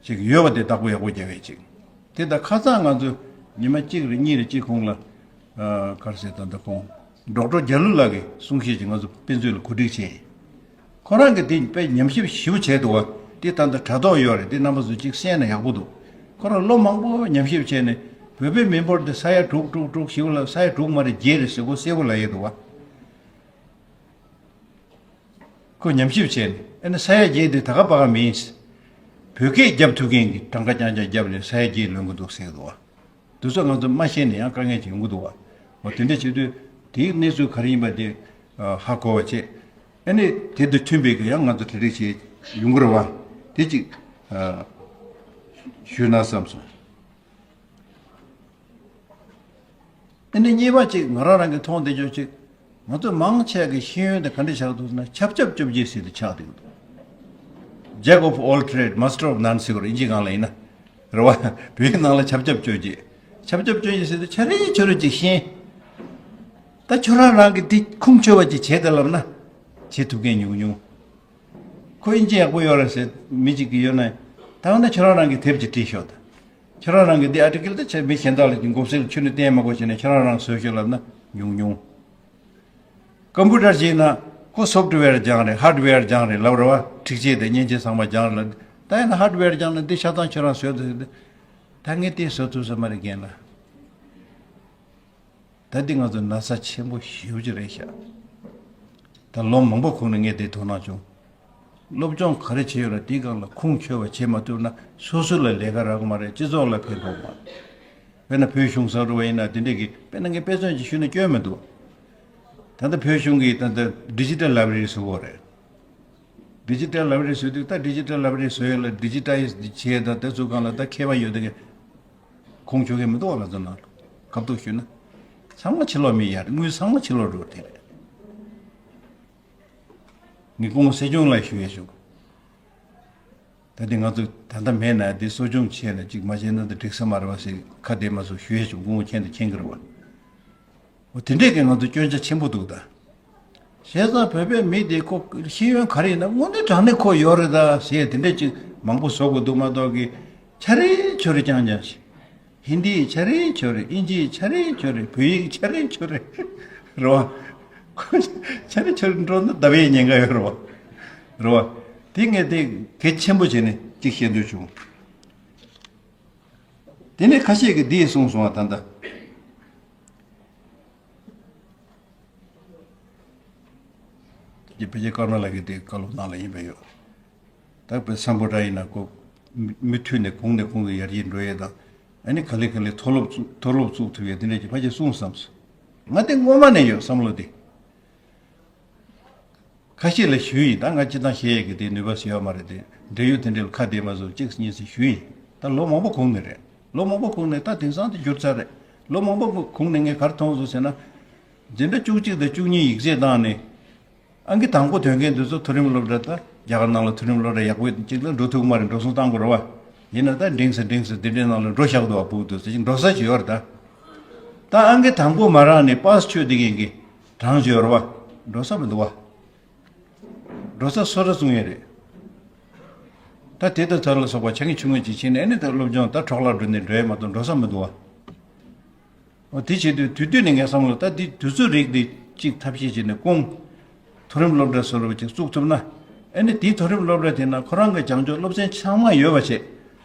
ཅིག་ཡོད་པ་དེ་བདག་པོ་ཡག་པོ་རྒྱབ་ཡས་ཅིག་དེ་ད་ཁ་སང་ང་ཚོ་ཉི་མ་གཅིག་རེ་གཉིས་རེ་གཅིག་གོང་ལ། ཨ། ག་རེ་ཟེར། ད་ལྟ་ཁོང་ཌོག་ཊར་རྒྱ་ལོ་ལགས་ཀྱིས་གསུང་བཤད་ཅིག་ང་ཚོ་དཔེ་མཛོད་ལ་གོ་སྒྲིག་བྱས། ཁོ་རང་གིས་དེ་དཔེ་ཉམས་ཞིབ་ཞིབ་བྱས་འདུག་བ། དེ་ད་ལྟ་དྲ་ཐོག་ཡོད་རེད། དེ་རྣམ་པ་ཚོས་ཅིག་གསན་ན་ཡག་པོ་འདུག་ཁོ་རང་ལོ་མང་པོ་ཉམས་ཞིབ་བྱས་ནས། བོད་པའི་མི་འབོར་དེ་ས་ཡ་དྲུག་དྲུག་དྲུག་ཞེ་པོ་ལ། ས་ཡ་དྲུག་མ་རེད། བརྒྱད་རེད་ཟེར། ཁོ་གསལ་པོ་ལབ་ཡས་འདུག་བ། ཁོ་ཉམས་ཞིབ་བྱས་ནས། ཨ་ནི་ས་ཡ་བརྒྱད་དེ་ད་ག་པ་ག་མིན། བོད་སྐད་རྒྱབ་ཐུབ་མཁན་གྱིས་གྲངས་ཀ་རྐྱང་རྐྱང་བརྒྱབ་ནས་ས་ཡ་བརྒྱད་ལོན་གྱི་འདུག་ཟེར་གྱི་འདུག་བ། དེ་ཚོ་ང་ཚོ་མ་ཤེས་ནས་ཡང་དཀའ་ངལ་ཅིག་ཡོང་གི་འདུག་བ། འོ་དེ་འདྲ་བྱེད་དུས་དེའི་གནས་ཚུལ་ག་རེ་ཡིན་པ་དེ་ཧ་གོ་བ་བྱས། ཨ་ནི་དེ་དང་མཐུན་པའི་གི་ཡང་ང་ཚོ་གྲ་སྒྲིག་བྱས་ཡོང་གི་རེད་བ། དེ་ཅིག་ཞུས་ན་བསམ་སོང་། ཨ་ནི་གཉིས་པ་ཅིག་ང་རང་རང་གིས་མཐོང་བསྡད་ཆོག་ཅིག་ང་ཚོ་མང་ཆེ་གི་ཤེས་ཡོན་དེ་ག་འདྲ་ཆགས་འདུག་ཟེར་ན། ཆབ་ཆབ་བཅོ་བརྒྱད་ཟེར་དེ་ཆགས་བསྡད་ཀྱི་འདུག Jack of all trade, master of none ཟེར་བ་རེད། ཨིན་ཇི་སྒང་ལ་ཡིན་ན། རེད་བ། བོད་ཡིག་ནང་ལ་ཆབ་ཆབ་བཅོ་བརྒྱད། ཆབ་ཆབ་བཅོ་བརྒྱད་ཟེར་དེ་ཆ་རེ་ཆོ་རེ་ཅིག་ཤེས། ད་ཁྱོད་རང་རང་གིས་དེ་ཁུངས་འཁྱོལ་བ་ཅིག་བྱེད་དང་ལབ་ན། བྱེད་ཐུབ་མཁན་ཉུང་ཉུང་། ཁོ་ཨིན་ཇི་ཡག་པོ་ཡོད་རེད་ཟེར་མི་གཅིག་གིས་ཡོད་ན། ད་འོ་ན་ཁྱོད་རང་རང་གིས་དེབ་ཅིག་བྲིས་ཤོག་དང་། ཁྱོད་རང་རང་གིས་འདི་ཨར་ཊི་ཀལ་དེ་ཆ་མི་གཞན་དག་ལ་མགོ་སེར་ཁྱོན་ནས་བསྟན་མ་དགོས་བྱས་ནས་ཁྱོད་རང་རང་བཟོས་ཤོག་ལབ་ན་ཉུང་ཉུང་། ཀམ་པུ་ཊར་བྱས་ན་ཁོ་སོཕ་ཊི་ཝེར་སྦྱངས་རེད། ཧར་ཌི་ཝེར་སྦྱངས་རེད་ལབ་རེད་བ། འཁྲིག་ཆས་དང་མཉེན་ཆས་ཚང་མ་སྦྱངས་རེད་ལབ། ད་ཡིན་ན་ཧར་ཌི་ཝེར་སྦྱངས་ན་འདི་ཆ་ཚང་ཁྱོད་རང་བཟོས་ཐུབ་ཟེར་ཏེ། ད་ངས་དེ་བཟོ་ཐུབ་ས་མ་རེད་རྒན་ལགས། ད་འདི་ང་ཚོ་ན་ཚ་ཆེན་པོ་ཞེ་པོ་ཅིག་རེད་ཤག་ད་ལོ་མང་པོ་གོང་ནས་ངས་དེ་དོ་སྣང་བྱུང་། སློབ་སྦྱོང་ག་རེ་བྱས་ཡོད་ན་དེའི་སྒང་ལ་ཁུངས་འཁྱོལ་བ་བྱེད་མ་ཐུབ་ན། སོ་སོ་ལ་ལས་ཀ་རག་གི་མ་རེད། སྤྱི་ཚོགས་ལ་ཕན་ཐོགས་མ་རེད། དཔེར་ན་བོད་གཞུང་གསར་འགོད་པ་ཡིན་ན་དེ་འདྲས་ཀྱི། དཔེར་ན་ངས་དཔེ་མཚོན་ཅིག་ཞུས་ན་སྐྱོན་མི་འདུག་ད་ལྟ་བོད་གཞུང་གིས་ད་ལྟ་ཌི་ཇི་ཊལ་ལའི་བྷ་རེ་རི་བཟོ་གི་ཡོད་རེད། ཌི་ཇི་ཊལ་ལའི་བྷ་རེ་རི་བཟོས་དུས། ད་ཌི་ཇི་ཊལ་ལའི་བྷ་རེ་རི་བཟོ་ཡས་ལ་ཌི་ཇི་ཊའི་ཛི་བྱས་དང་དེ་ཚོའི་སྒང་ལ་ད་མཁས་པ་ཡོད་དེ་གི་ཁུངས་འཁྱོལ་མཁན་མི་འདུག་བ། ང་ཚོ་ནང་ལ་སྐབས་ཐོག་ཞུས་ན། ཚང་མ་ཕྱི་ལོགས་མི་ཡ་རེད། དངུལ་ཚང་མ་ཕྱི་ལོགས་འགྲོ་དེ་རེད། ངས་སྐུ་ངོ་སྲིད་སྐྱོང་ལ་ཞུ་ཡས་བྱུང་། ད་དེ་ང་ཚོ་ད་ལྟ་མེད་ན་དེ་གསོ་སྐྱོང་བྱས་ན་ཅིག་མ་བྱས་ན་ད་འགྲིག་ས་མ་རེད་བ་ཟེར་ཁ་བདེ་མ་སོང་ཞུ་ཡས་བྱུང་། སྐུ་ངོ་མཁྱེན་དང་མཁྱེན་གྱི་རེད་བ། འོ་དེ་འདྲས་ཀྱི་ང་ཚོ་སྐྱོན་ཆ་ཆེན་པོ་འདུག་ད། བྱས་ཙང་བོད་པའི་མི་དེ་ཁོ་ཤེས་ཡོན་ག་རེ་ཡིན་ན་དངོས་གནས་དྲང་གནས་ཁོ་ཡོད་རེད་ད་ཟེར་དེ་འདྲས་ཅིག་མང་པོ་བཟོ་དགོས་འདུག་མ་གཏོགས་ཀྱི། ཆ་རེ་ཆོ་རེ་རྐྱང་རྐྱང་ཞིག་ཧིན་དི་ཆ་རེ་ཆོ་རེ། ཨིན་ཇི་ཆ་རེ་ཆོ་རེ། བོད་ཡིག་ཆ་རེ་ཆོ་རེ། རེད་བ། ཆ་རེ་ཆོ་རེ་འགྲོ་ན་ལྡབ་ཡས་ཉེན་ཁ་ཡོད་རེད་བ། རེད་བ། དེ་ངས་དེ་གལ་ཆེན་པོ་བྱས་ནས་ཅིག་བཤད་འདོད་བྱུང་། དེ་ནས་ཁ་ཤས་ཀྱིས་འདི་གསུངས་སོང་བ། ད་ལྟ་ཀྱི་ཕལ་ཆེར་ཀརྨ་ལགས་ཀྱིས་དེ་བཀའ་སློབ་ནང་ལ་ཡིན་པས་ཡོད། ད་དཔེ་སམ་བྷོ་ཊ་ཡིན་ན་ཁོ་མུ་མུ་མཐུད་ནས་གོང་ནས་གོང་དུ་ཡར་རྒྱས་འགྲོ་ཡས་དང་། ཨ་ནི་ག་ལེ་ག་ལེ་མཐོ་སློབ་བཙུགས་མཐོ་སློབ་བཙུགས་ཐུབ་ཡས་དེ་འདྲས་ཀྱི་ཕལ་ཆེར་གསུངས་བསམ་སོང་། ང་དེ་སྔོན་མ་ནས་ཡོད་བསམ་བློ་དེ། ཁ་ཤས་ལ་ཞུས་ཡིན། ད་ང་སྤྱིར་བཏང་བཤད་ཡས་ཀྱི་དེ་ནུས་པ་ཟེར་ཡོད་མ་རེད་དེ། འབྲེལ་ཡོད་དེ་འདྲས་ལ་ཁ་བདེ་མ་བཟོ་གཅིག་གཉིས་ཟེར་ཞུས་ཡིན། ད་ལོ་མང་པོ་གོང་ནས་རེད། ལོ་མང་པོ་གོང་ནས། ད་དེང་སང་དེ་འགྱུར་ཚར་རེད། ལོ་མང་པོ་གོང་ནས་ངས་ག་རེ་མཐོང་སོང་ཟེར་ན། འཛིན་གྲྭ་བཅུ་གཅིག་དང་བཅུ་གཉིས་ཡིག་ཚད་བཏང་ནས། ཨང་ཀི་དང་པོ་ཐོན་མཁན་དེ་ཚོ་མཐོ་རིམ་སློབ་གྲྭ། ད་རྒྱ་གར་ནང་ལ་མཐོ་རིམ་སློབ་གྲྭ་ཡག་པོ་ཅིག་ལ་འགྲོ་ཐུབ་ཀྱི་མ་རེད། འགྲོ་སོང་བཏང་དགོས་རེད་བ། ཡིན་ན་ད་འགྲིག་སོང་འགྲིག་སོང་དེ་འདྲའི་ནང་ལ་འགྲོ་བཞག་འདུག་བ། ཕྲུ་གུ་དེ་ཚོ་ཅིག་འགྲོ་ས་ཅིག་ཡོད་རེད་ད། ད་ཨང་ཀི་དང་པོ་མ་རག་ནས་པཱ་སི་ཆོད་བསྡད་མཁན་གྱི་གྲངས་ཅིག་ཡོད་རེད་བ། འགྲོ་ས་མི་འདུག་བ། འགྲོ་ས་སོ་སོ་བཙུགས་ཡས་རེད། ད་དེ་དང་དེ་ལ་སོགས་པ་ཆ་ངེས་ཆུང་ངུ་ཅིག་ཕྱིན་ནས། ཨ་ནི་ད་སློབ་སྦྱོང་ད་འཕྲོ་བརླག་འགྲོ་ནས་འགྲོ་ཡས་མ་གཏོགས་འགྲོ་ས་མི་འདུག་བ། འོ་དེ་བྱེད་དུས་དུས་དུས་ནས་ངས་བསམ་བློ། ད་འདི་དུས་ཚོད་རིགས་འདི་གཅིག་ཐབས་ཤེས་བྱས་ནས་སྐུང་། མཐོ་རིམ་སློབ་གྲྭ་བཟོ་འདྲ་ཅིག་བཙུགས་ཐུབ་ན། ཨ་ནི་དེའི་མཐོ་རིམ་སློབ་གྲྭ་དེ་ན་ཁོ་རང་གི་སྦྱང་ཕྱོགས་སློབ་ཚན་ཚང་མ་ཡོད་པ་བྱས།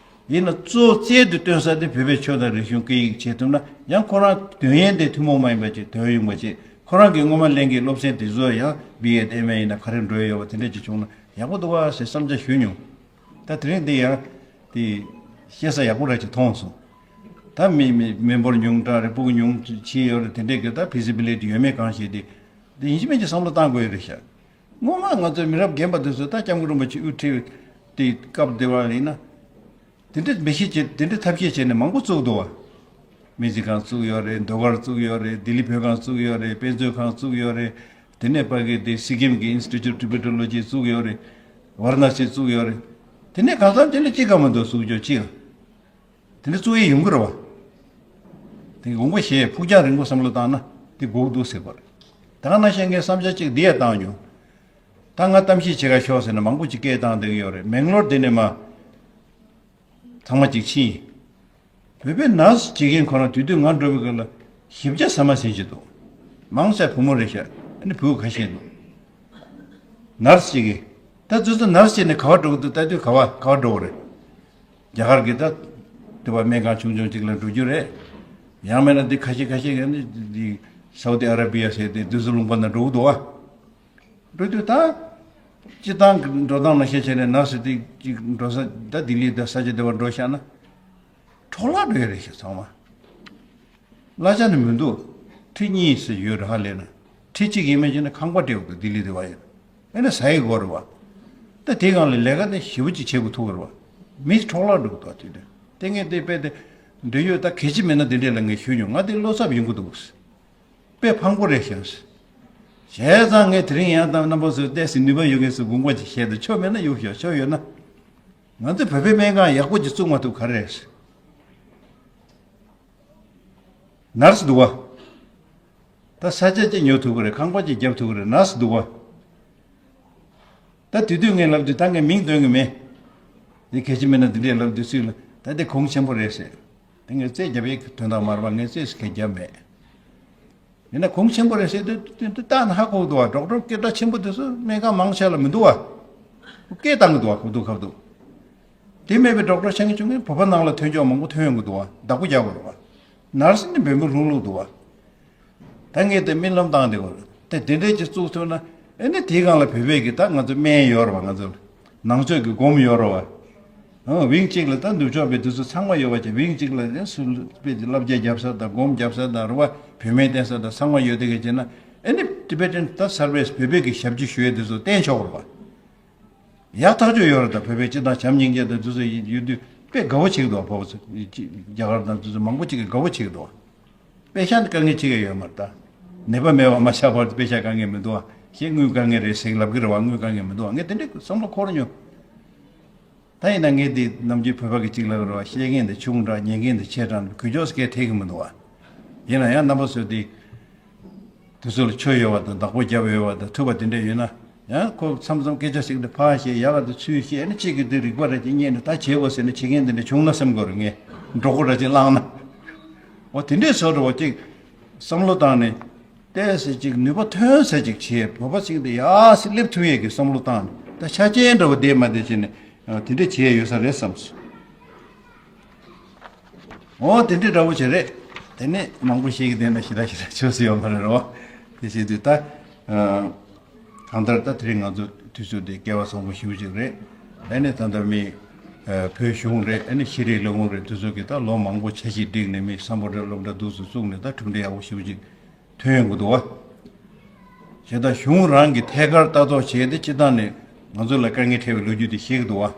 ཡིན་ན་གཙོ་བོ་རྩལ་དུ་སྟོན་ས་དེ་བོད་པའི་ཆོས་དང་རིག་གཞུང་སྐད་ཡིག་བྱེད་ཐུབ་ན། ཡང་ཁོ་རང་འདོན་ཡས་དེ་ཐུན་མོང་མ་ཡིན་པ་ཅིག་འདོན་ཡོང་པ་བྱས། ཁོ་རང་གི་སྔོན་མ་ལེན་གྱི་སློབ་ཚན་དེ་ཚོ་ཡང་བི་ཨེ་དང་ཨེམ་ཨེ་ཡིན་ན་ག་རེ་འགྲོ་ཡས་ཡོད་པ་དེ་འདྲ་ཅིག་བྱུང་ན་ཡག་པོ་འདུག་བ་ཟེར་བསམ་འཆར་ཞུས་མྱོང་། ད་དེ་རིང་འདི་ཡང་དེ་བཤད་ས་ཡག་པོ་ར་ཅིག་མཐོང་སོང་། ད་མི་མི་མི་འབོར་ཉུང་དྲགས་རེད། ཕྲུ་གུ་ཉུང་ཆེ་ཡོད་རེད། དེ་འདྲས་ཀྱི་ད་ཕི་སི་བི་ལི་ཊི་ཡོད་མེད་གང་ཤེས་དེ། འདི་ཡིན་གཅིག་མིན་གཅིག་བསམ་བློ་བཏང་དགོས་ཡོད་རེད་ཤག་སྔོན་མ་ང་ཚོའི་མི་རབས་རྒན་པ་དེ་ཚོ་ད་སྐྱབས་མགོན་རིན་པོ་ཆེ་དབུ་ཁྲིད་དེ་སྐབས་དེ་བ་ཡིན་ན། དེ་འདྲའི་འབད་ཤེས་བྱས། དེ་འདྲའི་ཐབས་ཤེས་བྱས་ནས་མང་པོ་བཙུགས་འདུག་བ། སྨན་རྩིས་ཁང་བཙུགས་ཡོད་རེད། ཟློས་གར་བཙུགས་ཡོད་རེད། ལྡི་ལི་བོད་ཁང་བཙུགས་ཡོད་རེད། དཔེ་མཛོད་ཁང་བཙུགས་ཡོད་རེད། དེ་ནས་ཕ་གི་དེ་སི་ཀིམ་གྱི་Institute of Tibetology བཙུགས་ཡོད་རེད། ཝཱ་ར་ཎ་སི་བཙུགས་ཡོད་རེད། དེ་ནས་གང་ལྟར་དེ་ལ་ཅི་ག་མ་འདུག་བཙུགས་རྒྱུ་ཅི་ཡང་། དེ་འདྲ་བཙུགས་ཡས་ཡོང་གི་རེད་བ། དེ་དགོངས་པ་བཞེས། ཕུགས་རྒྱང་རིང་པོ་བསམ་བློ་བཏང་ན་དེ་འགོར་འདུག་ཟེར་བ་རེད། ད་ག་ནང་བཞིན་ངས་བསམ་འཆར་གཅིག་འདི་ཡང་བཏང་མྱོང་། ད་ང་གཏམ་བཤད་བྱེད་ག་ཤོག་ཟེར་ན་མང་པོ་ཅིག་སྐད་བཏང་བསྡད་ཀྱི་ཡོད་རེད། མེང་ལོར་དེ་ནས་མ་ཚང་མ་ཅིག་ཕྱིན། བོད་པའི་ནར་སི་བྱེད་མཁན་ཁོ་རང་དུས་དུས་ང་འགྲོ་བའི་སྐབས་ལ་ཞིབ་ཆ་ཟ་མ་ཟིན་གྱི་འདུག། མང་ཆེ་བུ་མོ་རེད་ཤག། ཨ་ནི་བུ་ཁ་ཤས་འདུག། ནར་སི་བྱེད་མཁན། ད་ཚོད་ཚོད་ནར་སི་བྱས་ནས་ག་པར་འགྲོ་གི་འདུག། ལྟ་དུས་ག་པར་ག་པར་འགྲོ་གི་རེད། རྒྱ་གར་གྱི་ད་དེ་བ་སྨན་ཁང་ཆུང་ཆུང་ཅིག་ལ་འགྲོ་རྒྱུ་རེད། ཡང་མིན་ན་འདི་ཁ་ཤས་ཁ་ཤས་ཀྱིས་ནི་འདི་སའུ་ཏི་ཨ་ར་བི་ཡ་ཟེར་ཏེ་དེ་ཚོ་ལུང་པ་ན་འགྲོ་གི་འདུག་བ། འགྲོ་དུས་ད་སྤྱི་བཏང་གི་འགྲོ་སྟངས་ནང་བཤད་བྱས་ནས་ནར་སི་དེ་ཅིག་འགྲོ་ས་ད་ལྡི་ལི་ད་ས་ཆ་དེ་བ་འགྲོ་བཞག་ན་འཕྲོ་བརླག་འགྲོ་ཡ་རེད་ཤག་ཚང་མ། གླ་ཆ་ནི་མི་འདུག། ཁྲི་གཉིས་ཙམ་ཡོད་རེད་ཧ་ལས་ན། ཁྲི་གཅིག་ཡིན་མིན་བྱས་ན་ཁང་པ་སྤྲད་དགོས། ལྡི་ལི་དེ་བ་ཡིན། ཨེ་ན་ཟ་ཡི་དགོས་རེད་བ། ད་དེའི་སྒང་ལ་ལས་ཀ་དེ་ཞེ་པོ་ཅིག་བྱེད་དགོས་ཐུག་གི་རེད་བ། མི་འཕྲོ་བརླག་འགྲོ་གི་འདུག་དུས་དེ། དེ་ངས་དེ་དཔེ་དེ་འབྲེལ་ཡོད་ད་གལ་ཆེ་མེད་ན་དེ་འདྲས་ལ་ངས་ཞུས་མྱོང་། ང་དེ་བློ་འཚབ་ཡོང་གི་འདུག། དཔེ་ཕངས་པོ་རེད་ཤག། བྱས་ཙང་ངས་དེ་རིང་ཡང་ད་རྣམ་པ་ཚོས་ཏོག་ཙམ་ནུས་པ་ཡོད་མཁན་ཚོས་དགོངས་པ་ཅིག་བཞེས་ཏེ། ཆོ་མེད་ན་གཡུག་ཤོག། ཆོ་ཡོད་ན། ང་ཚོས་བོད་པའི་སྨན་ཁང་ཡག་པོ་ཅིག་བཙུགས་མ་ཐུབ་ག་རེ་རེད། ནར་སི་འདུག་བ། ད་ས་ཆ་ཅིག་ཉོ་ཐུབ་ཀྱི་རེད། ཁང་པ་ཅིག་རྒྱབ་ཐུབ་ཀྱི་རེད། ནར་སི་འདུག་བ། ད་དེ་དུས་ངས་ལབ་དུས་ད་ངས་མིང་འདོན་གྱི་མེད། འདི་གལ་ཆེ་མིན་ན་འདི་འདྲས་ལབ་དུས་སུས་ལ་ད་འདི་གོང་ཆེན་པོ་རེད་ཟེར། དེ་ངས་རྩོད་རྒྱབ་ཡས་ཀྱི་དོན་དག་མ་རེད་པ། ངས་རྩོད་སུ་གས་རྒྱབ་མེད། ཡིན་ན་གོང་ཆེན་པོ་རེད་ཟེར་དུས་དེ་དེ་ལྟ་ན་ཧ་གོ་གི་འདུག་བ། ཌོག་ཊར་སྐད་གྲགས་ཆེན་པོ་དེ་ཚོ་སྨན་ཁང་མང་ཆེ་ལ་མི་འདུག་བ། སྐད་བཏང་གི་འདུག་བ། ཁོ་འདུག་ཁ་འདུག། དེ་མེད་པའི་ཌོག་ཊར་ཆུང་ཆུང་གིས་བོད་པ་ནང་ལ་ཐོན་ཆོག་མང་པོ་ཐོན་ཡོང་གི་འདུག་བ། བདག་པོ་རྒྱག་དགོས་རེད་བ། ནར་སི་ནི་འབེན་པོ་ལྷུང་ལྷུང་འདུག་བ། ད་ངས་དེ་རྨི་ལམ་བཏང་བསྡད་ཡོད་རེད། དེ་དེ་འདྲས་ཅིག་བཙུགས་ཐུབ་ན། ཨེ་ནི་དེའི་སྒང་ལ་བོད་པའི་གི་ད་ང་ཚོ་སྨན་ཡོད་རེད་བ། ང་ཚོ་ནང་ཆོས་ཀྱི་སྒོམ་ཡོད་རེད་བ། ཨང་། ཝིང་གཅིག་ལ་ད་ནུབ་ཕྱོགས་པའི་དེ་ཚོ་ཚང་མ་ཡོད་པ་བྱས། ཝིང་གཅིག་ལ་ནི་སུ་དཔེ་བསླབ་བྱ་རྒྱབ་ས་དང་སྒོམ་རྒྱབ་ས་དང་རེད་བ། བུད་མེད་བསྟེན་ས་དང་ཚང་མ་ཡོད་དེ་ག་བྱས་ན། ཨེ་ནི་ཊི་བེ་ཊན་ད་སར་བིས་བོད་པའི་གི་ཞབས་ཕྱི་ཞུ་ཡས་དེ་ཚོ་བསྟན་ཆོག་རེད་བ། ཡག་ཐག་ཆོད་ཡོད་རེད། ད་བོད་པའི་སྤྱི་བཏང་བྱམས་སྙིང་རྗེ་དང་དེ་ཚོ་ཡོད་དུས་དཔེ་དགའ་བོ་བྱེད་ཀྱི་འདུག་བ། བོད་པ་ཚོ་རྒྱ་གར་དང་དེ་ཚོ་མང་པོ་ཅིག་གིས་དགའ་བོ་བྱེད་ཀྱི་འདུག་བ། པེ་ཤ་ནི་དཀའ་ངལ་ཅི་ག་ཡོད་མ་རེད། ད་ནད་པ་མེད་པ་མ་ཆགས་བར་དུ་པེ་ཤ་དཀའ་ངལ་མི་འདུག་བ། ཞེས་དངུལ་དཀའ་ངལ་རེད་ཟེར་ལབ་ཀྱི་རེད་བ། དངུལ་དཀའ་ངལ་མི་འདུག་བ། ངས་དེ་འདྲའི་བསམ་བློ་འཁོར་མྱོང་། ད་ཡིན་ན་ངས་འདི་ནམ་རྒྱུན་བོད་པ་གི་གཅིག་ལབ་ཀྱི་རེད་བ། བཤད་མཁན་དེ་ཆུང་དྲགས། ཉན་མཁན་དེ་ཆེ་དྲགས། གུས་ཕྱོགས་སུ་སྐད་ཐེག་གི་མི་འདུག་བ། ཡིན་ན་ཡང་རྣམ་པ་ཚོས་དེ། དེ་ཚོ་ལ་ཆོ་ཡོད་པ་དང་བདག་པོ་རྒྱབ་ཡོད་པ་དང་ཐུབ་པ་དེ་འདྲ་ཡོད་ན། ཡང་ཁོ་མཚམས་མཚམས་སྐད་ཆ་ཟིག་འདི་ཕར་བཤད། ཡར་ལ་འདི་ཚུར་བཤད། ཨ་ནི་གཅིག་གིས་འདི་རིག་པ་ར་ཅིག་རྙེད་ནས་ད་བྱེད་དགོས་ཟེར་ནས་བྱེད་མཁན་དེ་འདྲ་བྱུང་ན་བསམ་གྱི་ཡོད་རེད། ངས་འགྲོ་སྒོ་ར་ཅིག་བླངས་ན། འོ་དེ་འདྲས་བཟོ་འགྲོ་བ་ཅིག་བསམ་བློ་བཏང་ནས། ཏོག་ཙམ་ཅིག་ནུས་པ་ཐོན་ས་ཅིག་བྱས། བོད་པ་ཅིག་འདི་ཡར་སླེབས་ཐུབ་ཡས་ཀྱི་བསམ་བློ་བཏང་ནས། ད་ཆ་རྐྱེན་འདྲ་བོ་བསྡད་མ་བསྡད་བྱས་ནས་དེ་འདྲས་བྱས་ཡོད་ས་རེད་བསམ་སོང་། འོ་དེ་འདྲའི་འདྲ་བོ་ཞིག་རེད། དེ་ནས་མང་པོ་བཤད་ཀྱི་བསྡད་ན་ཞེ་དྲག་ཞེ་དྲག་ཆོག་ས་ཡོད་མ་རེད་རོ། དེ་བྱེད་དུས་ད། ཨ། གང་ལྟར་ད་དེ་རིང་ང་ཚོ་དུས་ཚོད་དེ་སྐལ་བ་བཟང་པོ་ཞེ་པོ་ཅིག་རེད། ཨ་ནི་ད་ལྟ་མི། ཨ། བོད་གཞུང་རེད། ཨ་ནི་ཤེས་རིག་ལས་ཁུངས་རེད། དེ་ཚོ་གིས་ད་ལོ་མང་པོ་འཆར་གཞི་བསྒྲིགས་ནས་མི་སམ་བྷོ་ཊ་སློབ་གྲྭ་འདུག་སེ་བཙུགས་ནས་ད་གྲུབ་འབྲས་ཡག་པོ་ཞེ་པོ་ཅིག་ཐོན་ཡོང་གི་འདུག་བ། བྱས་ཙང་གཞུང་རང་གིས་ཐད་ཀར་ལྟ་རྟོག་བྱས་ཏེ་སྤྱི་བཏང་ནས་ང་ཚོ་ལ་དཀའ་ངལ་འཕྲད་པའི་ལོ་རྒྱུས་དེ་ཤེས་ཀྱི་འདུག་བ།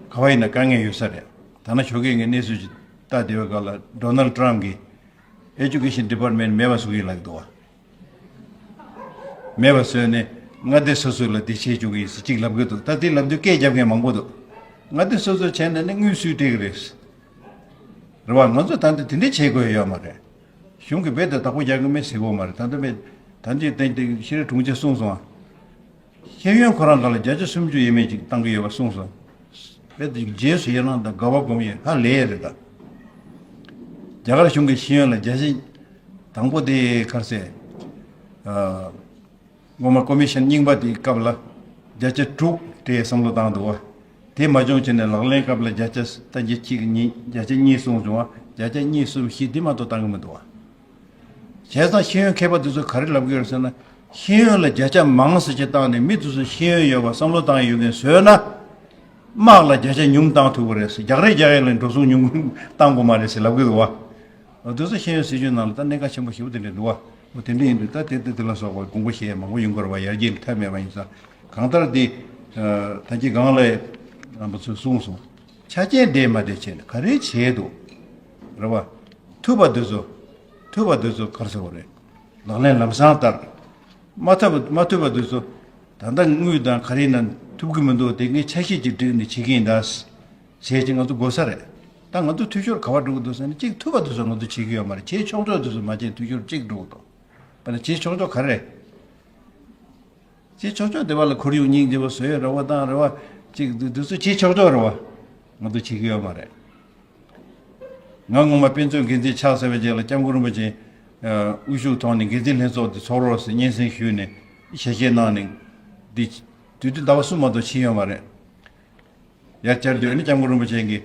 ག་བ་ཡིན་ན་དཀའ་ངལ་ཡོད་ས་རེད། ད་ནང་ཞོགས་ཀས་ངས་གནས་ཚུལ་ཅིག་ལྟ་བསྡད་པའི་སྐབས་ལ། ཌོ་ནལ་ཊམ་གྱིས་Education Department མེད་པ་བཟོ་གི་ཡིན་ལབ་ཀྱི་འདུག་བ། མེད་པ་བཟོས་ནས་མངའ་སྡེ་སོ་སོ་ལ་དེ་བྱེད་བཅུག་གི་ཡིན་ཟེར་གཅིག་ལབ་ཀྱི་འདུག། ད་དེ་ལབ་དུས་སྐད་རྒྱབ་མཁན་མང་པོ་འདུག། མངའ་སྡེ་སོ་སོ་བྱས་ན་ནི་དངུལ་སུས་སྤྲད་ཀྱི་རེད། རེད་བ། ང་ཚོ་ད་ལྟ་དེ་འདྲས་བྱེད་དགོས་ཡོད་མ་རེད། གཞུང་གིས་རྦད་དེ་བདག་པོ་རྒྱག་གི་མེད་ཟེར་གྱི་ཡོད་མ་རེད། ད་ལྟ་མེད། ད་འདི་ཏན་ཏན་ཤེས་རིག་དྲུང་ཆེས་གསུངས་སོང་ཨ། ཤེས་ཡོན་ཁོ་རང་སྒང་ལ་བརྒྱ་ཆ་སུམ་ཅུ་ཡས་མས་ཅིག་བཏང་གི་ཡོད་པ་གསུངས་སོང་། རྦད་དེ་རྗེས་སུ་ཡི་རང་དང་དགའ་བ་སྒོམ་ཡས་ཧ་ལས་རེད་ད། རྒྱ་གར་གཞུང་གིས་ཤེས་ཡོན་ལ་བརྒྱ་ཆ། དང་པོ་དེ་ག་རེ་ཟེར། ཨ། སྔོན་མ་ཀོ་མི་ཤན་རྙིང་པ་དེའི་སྐབས་ལ་བརྒྱ་ཆ་དྲུག་སྤྲད་བསམ་བློ་བཏང་འདུག་བ། དེ་མ་བྱུང་བྱས་ནས་ལག་ལེན་སྐབས་ལ་བརྒྱ་ཆ་ད་བརྒྱ་གཅིག་གཉིས། བརྒྱ་ཆ་གཉིས་གསུངས་བྱུང་བ། བརྒྱ་ཆ་གཉིས་གསུམ་བཞི་དེ་མ་གཏོགས་བཏང་གི་མི་འདུག་བ། བྱས་ཙང་ཤེས་ཡོན་མཁས་པ་དེ་ཚོས་ག་རེ་ལབ་ཀྱི་ཡོད་ཟེར་ན། ཤེས་ཡོན་ལ་བརྒྱ་ཆ་མང་ཙམ་ཅིག་བཏང་ནས་མི་དེ་ཚོ་ཤེས་ཡོན་ཡོད་པ་བསམ་བློ་བཏང་ཡོད་མཁན་བཟོས་ན། དམག་ལ་བརྒྱ་ཆ་ཉུང་བཏང་ཐུབ་ཀྱི་རེད་ཟེར། རྒྱག་རེས་རྒྱག་ཡས་ལ་འགྲོ་སོང་ཉུང་བཏང་དགོས་མ་རེད་ཟེར་ལབ་ཀྱི་འདུག་བ། དེ་ཚོ་ཤེས་ཡོན་སྲིད་བྱུས་ནང་ལ་ད་གནད་འགག་ཆེན་པོ་ཞེ་པོ་དེ་འདྲ་འདུག་བ། འོ་དེ་འདྲ་ཡིན་དུས་ད་དེ་དེ་དེ་ལ་སོགས་པ་དགོངས་པ་བཞེས་མང་པོ་ཡོང་གི་རེད་བ། ཡར་རྒྱས་ལ་མཐའ་མེད་པ་ཡིན་ཙང་། གང་ལྟར་དེ་ད་ཅི་གང་ལ་རྣམ་པ་ཚོས་གསུངས་སོང་། ཆ་རྐྱེན་འདྲེས་མ་འདྲེས་བྱས་ནས་ག་རེ་བྱས་འདུག་རེད་བ། ཐུབ་པ་དེ་ཚོ་ཐུབ་པ་དེ་ཚོ་ག་རེ་ཟེར་བ་རེད། ལག་ལེན་ལམ་སང་བསྟར། མ་ཐུབ་པ་མ་ཐུབ་པ་དེ་ཚོ་ད་ལྟ་དངུལ་དང་ག་རེ་ན་ཐུབ་ཀྱི་མི་འདུག་དེ་ངས་ཆ་ཤས་ཅིག་བསྒྲིགས་ནས་བྱེད་ཀྱི་ཡིན་ད། བྱས་ཅིག་ང་ཚོ་དགོས་ས་རེད། ད་ང་ཚོ་འཐུས་ཤོར་ག་བ་འགྲོ་གི་འདུག་ཟེར་ན། གཅིག་ཐུབ་པ་དེ་ཚོ་ང་ཚོ་བྱེད་ཀྱི་ཡོད་མ་རེད། བྱེད་ཆོག་ཆོག་དེ་ཚོ་མ་བྱས་འཐུས་ཤོར་གཅིག་འགྲོ་གི་འདུག་དཔེར་ན་བྱེད་ཆོག་ཆོག་ག་རེ་རེད། བྱེད་ཆོག་ཆོག་དེ་བ་ལ་ཁོར་ཡུག་སྙིང་རྗེ་པོ་བཟོ་ཡ་རེད་བ་དང་རེད་བ། གཅིག་དེ་དེ་ཚོ་བྱེད་ཆོག་ཆོག་རེད་བ། ང་ཚོ་བྱེད་ཀྱི་ཡོད་མ་རེད། ང་སྔོན་མ་དཔེ་མཛོད་འགན་འཛིན་ཆགས་ཚར་བའི་རྗེས་ལ་སྐྱབས་མགོན་རིན་པོ་ཆེ་དབུ་བཞུགས་ཐོག་ནས་འགན་འཛིན་ལྷན་ཚོགས་དེ་ཚོགས་རོགས་ཟེར་སྙན་སེང་ཞུས་ནས་ཞལ་བཞེས་གནང་ནས། འདི་དུས་དུས་ཟླ་བ་གསུམ་མ་གཏོགས་ཕྱིན་ཡོད་མ་རེད། ཡར་བཅར་དུས་ནི་སྐྱབས་མགོན་རིན་པོ་ཆེ་གིས་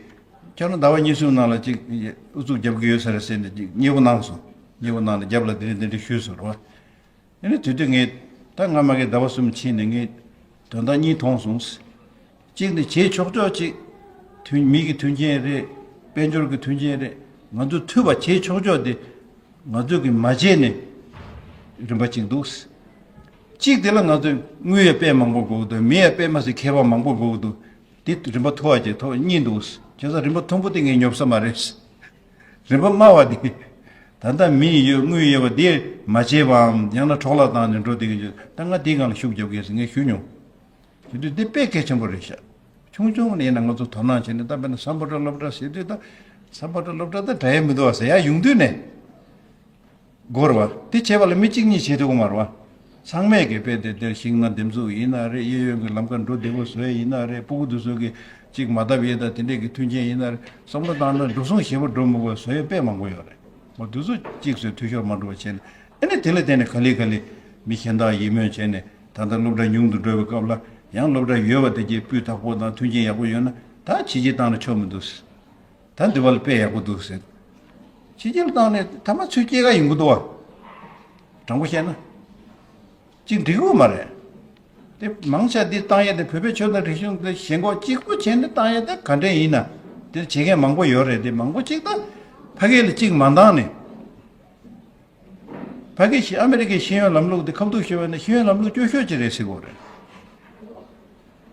ཁྱོད་རང་ཟླ་བ་གཉིས་གསུམ་ནང་ལ་ཅིག་ཨུ་ཚུགས་རྒྱབ་ཀྱི་ཡོད་ས་རེད་ཟེར་ནས་ཅིག་མཉེས་པོ་གནང་སོང་། མཉེས་པོ་གནང་ནས་རྒྱབ་ལ་དེ་འདྲ་དེ་འདྲ་ཞུས་སོང་རེད་བ། ཨ་ནི་དེ་དུས་ངས་ད་སྔ་མ་གི་ཟླ་བ་གསུམ་ཕྱིན་ནས་ངས་དོན་དག་གཉིས་མཐོང་སོང་། གཅིག་ནི་བྱེད་ཆོག་ཆོག་ཅིག་མཐུན་མི་གི་མཐུན་རྐྱེན་རེད། དཔལ་འབྱོར་གི་མཐུན་རྐྱེན་རེད། ང་ཚོ་ཐུབ་པ་བྱེད་ཆོག་ཆོག་དེ་ང་ཚོ་གི་མ་བྱས་ནས་རིམ་པ་གཅིག་འདུག་གཅིག་དེ་ལ་ང་ཚོས་དངུལ་ཡང་དཔེ་མང་པོ་དགོས་ཀྱི་འདུག་མི་ཡང་དཔེ་མ་སྲིད་མཁས་པ་མང་པོ་དགོས་ཀྱི་འདུག་དེ་རིམ་པ་མཐོ་བ་བྱས་མཐོ་བ་གཉིས་འདུག་བྱས་ཙང་རིམ་པ་མཐོན་པོ་དེ་ངས་ཉོབ་ས་མ་རེད། རིམ་པ་དམའ་བ་དེ། ད་ལྟ་མི་ཡོད་དངུལ་ཡོད་པ་དེ་མ་བྱས་པའམ་ཡང་ན་འཕྲོ་བརླག་བཏང་ནས་འགྲོ་བསྡད་ཀྱི་ཡོད། ད་ང་དེའི་སྒང་ལ་ཤུགས་རྒྱབ་དགོས་ཟེར་ངས་ཞུ་མྱོང་། དེ་དུས་འདི་དཔེ་གལ་ཆེན་པོ་རེད་ཤག་ཆུང་ཆུང་ནས་ཡིན་ན་ང་ཚོ་དོ་སྣང་བྱས་ནས། ད་དཔེར་ན་སམ་བྷོ་ཊ་སློབ་གྲྭ་ཟེར་དུས། ད་སམ་བྷོ་ཊ་སློབ་གྲྭ་ད་འདྲ་ཡ་མི་འདུག་བ་ཟེར་ཡ་ཡོང་དུས་ནས་དགོས་རེད་བ། དེ་བྱས་པ་ལ་མི་གཅིག་གཉིས་བྱེད་ཐུབ་ཀྱི་མ་རེད་བ། ཚང་མས་ཀྱི་དཔེ་དེ་དེར་ཤིང་ནགས་འདེབས་འཛུགས་ཡིན་ན་རེད། གཡས་གཡོན་གྱི་ལམ་ཁ་འགྲོ་བདེ་པོ་བཟོ་ཡ་ཡིན་ན་རེད། སྤུ་གུ་དེ་ཚོ་གི་ཅིག་མ་བཏབ་ཡས་དང་དེ་འདྲས་ཀྱི་མཐུན་རྐྱེན་ཡིན་ན་རེད། བསམ་བློ་བཏང་ན་འགྲོ་སོང་ཞེ་པོ་འགྲོ་མི་དགོས་བཟོ་ཡ་དཔེ་མང་པོ་ཡོད་རེད། འོ་དེ་ཚོ་གཅིག་བཟོས་འཐུས་ཤོར་མ་འགྲོ་བ་བྱས་ནས། ཨ་ནི་དེ་ལ་བརྟེན་ནས་ག་ལེ་ག་ལེ་མི་གཞན་དག་ཡིད་སྨོན་བྱས་ནས། ད་ལྟ་སློབ་གྲྭ་ཉུང་དུ་འགྲོ་བའི་སྐབས་ལ་ཡང་སློབ་གྲྭ་ཡོད་པ་དེ་གྱད་སྤུས་དག་པོ་དང་མཐུན་རྐྱེན་ཡག་པོ་ཡོད་ན་ད་ཕྱི་རྒྱལ་བཏང་ན་ཆོག་མི་འདུག་ད་འདི་བ་ལ་དཔེ་ཡག་པོ་འདུག་ཟེར། ཕྱི་རྒྱལ་བཏང་ནས་ཐ་མ་ཚུར་སྐྱེལ་ག་ཡོང་གི་འདུག་བ། དྲང་པོ་བཤད་ན། གཅིག་འགྲིག་གི་མ་རེད། དེ་མང་ཆེ་འདི་བཏང་ཡས་དེ་བོད་པའི་ཆོས་དང་རིག་གཞུང་དེ་ཞེན་ཁོག་གཅིག་པུ་བྱས་ནས་བཏང་ཡས་དེ་ག་འདྲས་ཡིན་ན། དེ་བྱེད་མཁན་མང་པོ་ཡོད་རེད། དེ་མང་པོ་གཅིག་ད་ཕ་གི་ལ་གཅིག་མ་འདང་ནས། ཕ་གི་ཤི་ཨ་མི་རི་ཀའི་ཤེས་ཡོན་ལམ་ལུགས་དེ་ཁ་ཐུག་ཤོད་པ་ན་ཤེས་ཡོན་ལམ་ལུགས་སྐྱོ་ཤོས་ཅིག་རེད་ཟེར་གོ་རེད།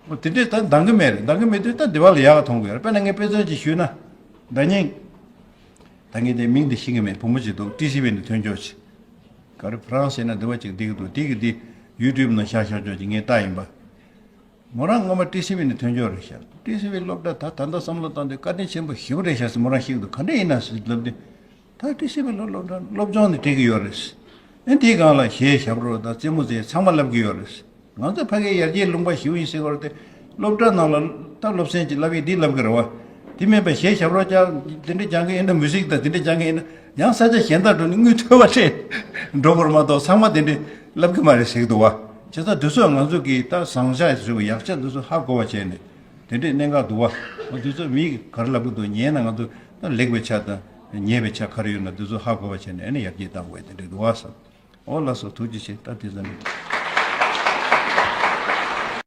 འོ་དེ་འདྲས་ད་འདང་གི་མེད་རེད། འདང་གི་མེད་དུས་ད་འདི་བ་ལ་ཡག་ག་མཐོང་གི་ཡོད་རེད། དཔེར་ན་ངས་དཔེ་མཚོན་ཅིག་ཞུས་ན། ཟླ་ཉིན། ད་ངས་དེ་མིང་དེ་ཤེས་ཀྱི་མེད། བུ་མོ་ཅིག་འདུག་ཊི་སི་ཝི་ནས་ཐོན་ཆོག་ཅིག་ག་རེ་ཕ་རན་སི་ཡིན་ན་འདི་བ་ཅིག་འདི་གི་འདུག་དེ་གི་འདི་ཡུ་ཊུབ་ནང་བཞག་བཞག་ཆོག་ཅིག་ངས་ལྟ་ཡིན་པ། མོ་རང་སྔོན་མ་ཊི་སི་ཝི་ནས་ཐོན་ཆོག་རེད་ཤག་ཊི་སི་ཝི་སློབ་གྲྭ་ད་ད་ལྟ་བསམ་བློ་བཏང་དུས་བཀའ་དྲིན་ཆེན་པོ་ཞེ་པོ་རེད་ཤག་ཟེར་མོ་རང་བཤད་ཀྱི་འདུག་ག་འདྲས་ཡིན་ན་ཟེར་ལབ་དུས། ད་ཊི་སི་ཝི་ལ་སློབ་གྲྭ་སློབ་སྦྱོང་ནི་སྤྲད་ཀྱི་ཡོད་རེད། ཨ་དེའི་སྒང་ལ་གཞས་ཞབས་བྲོ་དང་རྩེད་མོ་རྩེ་ཚང་མ་བསླབ་ཀྱི་ཡོད་རེད། ང་ཚོ་ཕ་གིའི་ཡར་རྒྱས་ལུང་པ་ཞིག་ཡིན་ཟེར་བར་དེ། སློབ་གྲྭ་ནང་ལ་ད་སློབ་ཚན་གྱི་བསླབ་ཡིག་འདི་བསླབ་ཀྱི་རེད་བ། དེ་མིན་པ་གཞས་ཞབས་བྲོ་ཀྱང་དེ་འདྲ་སྦྱང་གི་ཡིན་ན། མུ་ཟིག་དང་དེ་འདྲ་སྦྱང་གི་ཡིན་ན། ཡང་ས་ཆ་གཞན་དག་འགྲོ་ནས་དངུལ་ཐོལ་པ་སྤྲད་འགྲོ་དགོས་རེད་མ་གཏོགས་ཚང་མ་དེ་འདྲ་བསླབ་ཀྱི་མ་རེད་ཟེར་གྱི་འདུག་བ། བྱས་ཙང་དེ་ཚོ་ང་ཚོ་གི་ད་བཟང་ཤ་ཞིག་ཡག་ཤ་འདི་ཚོ་ཧ་གོ་བ་བྱས་ནས། དེ་འདྲའི་གནད་འགག་འདུག་བ། འོ་དེ་ཚོ་མིས་ག་རེ་ལབ་ཀྱི་འདུག་ཉན་ན་ང་ཚོ་ད་ལེགས་པའི་ཆ་དང་ཉེས་པའི་ཆ་ག་རེ་ཡོད་ན་དེ་ཚོ་ཧ་གོ་བ་བྱས་ནས་ཨ་ནི་ཡར་རྒྱས་གཏང་དགོས་དེ་འདྲ་འདུག་བ་བསམ། འོ་ལགས་སོ། ཐུགས་རྗེ་ཆེ། ད་དེ་ཙམ་རེད།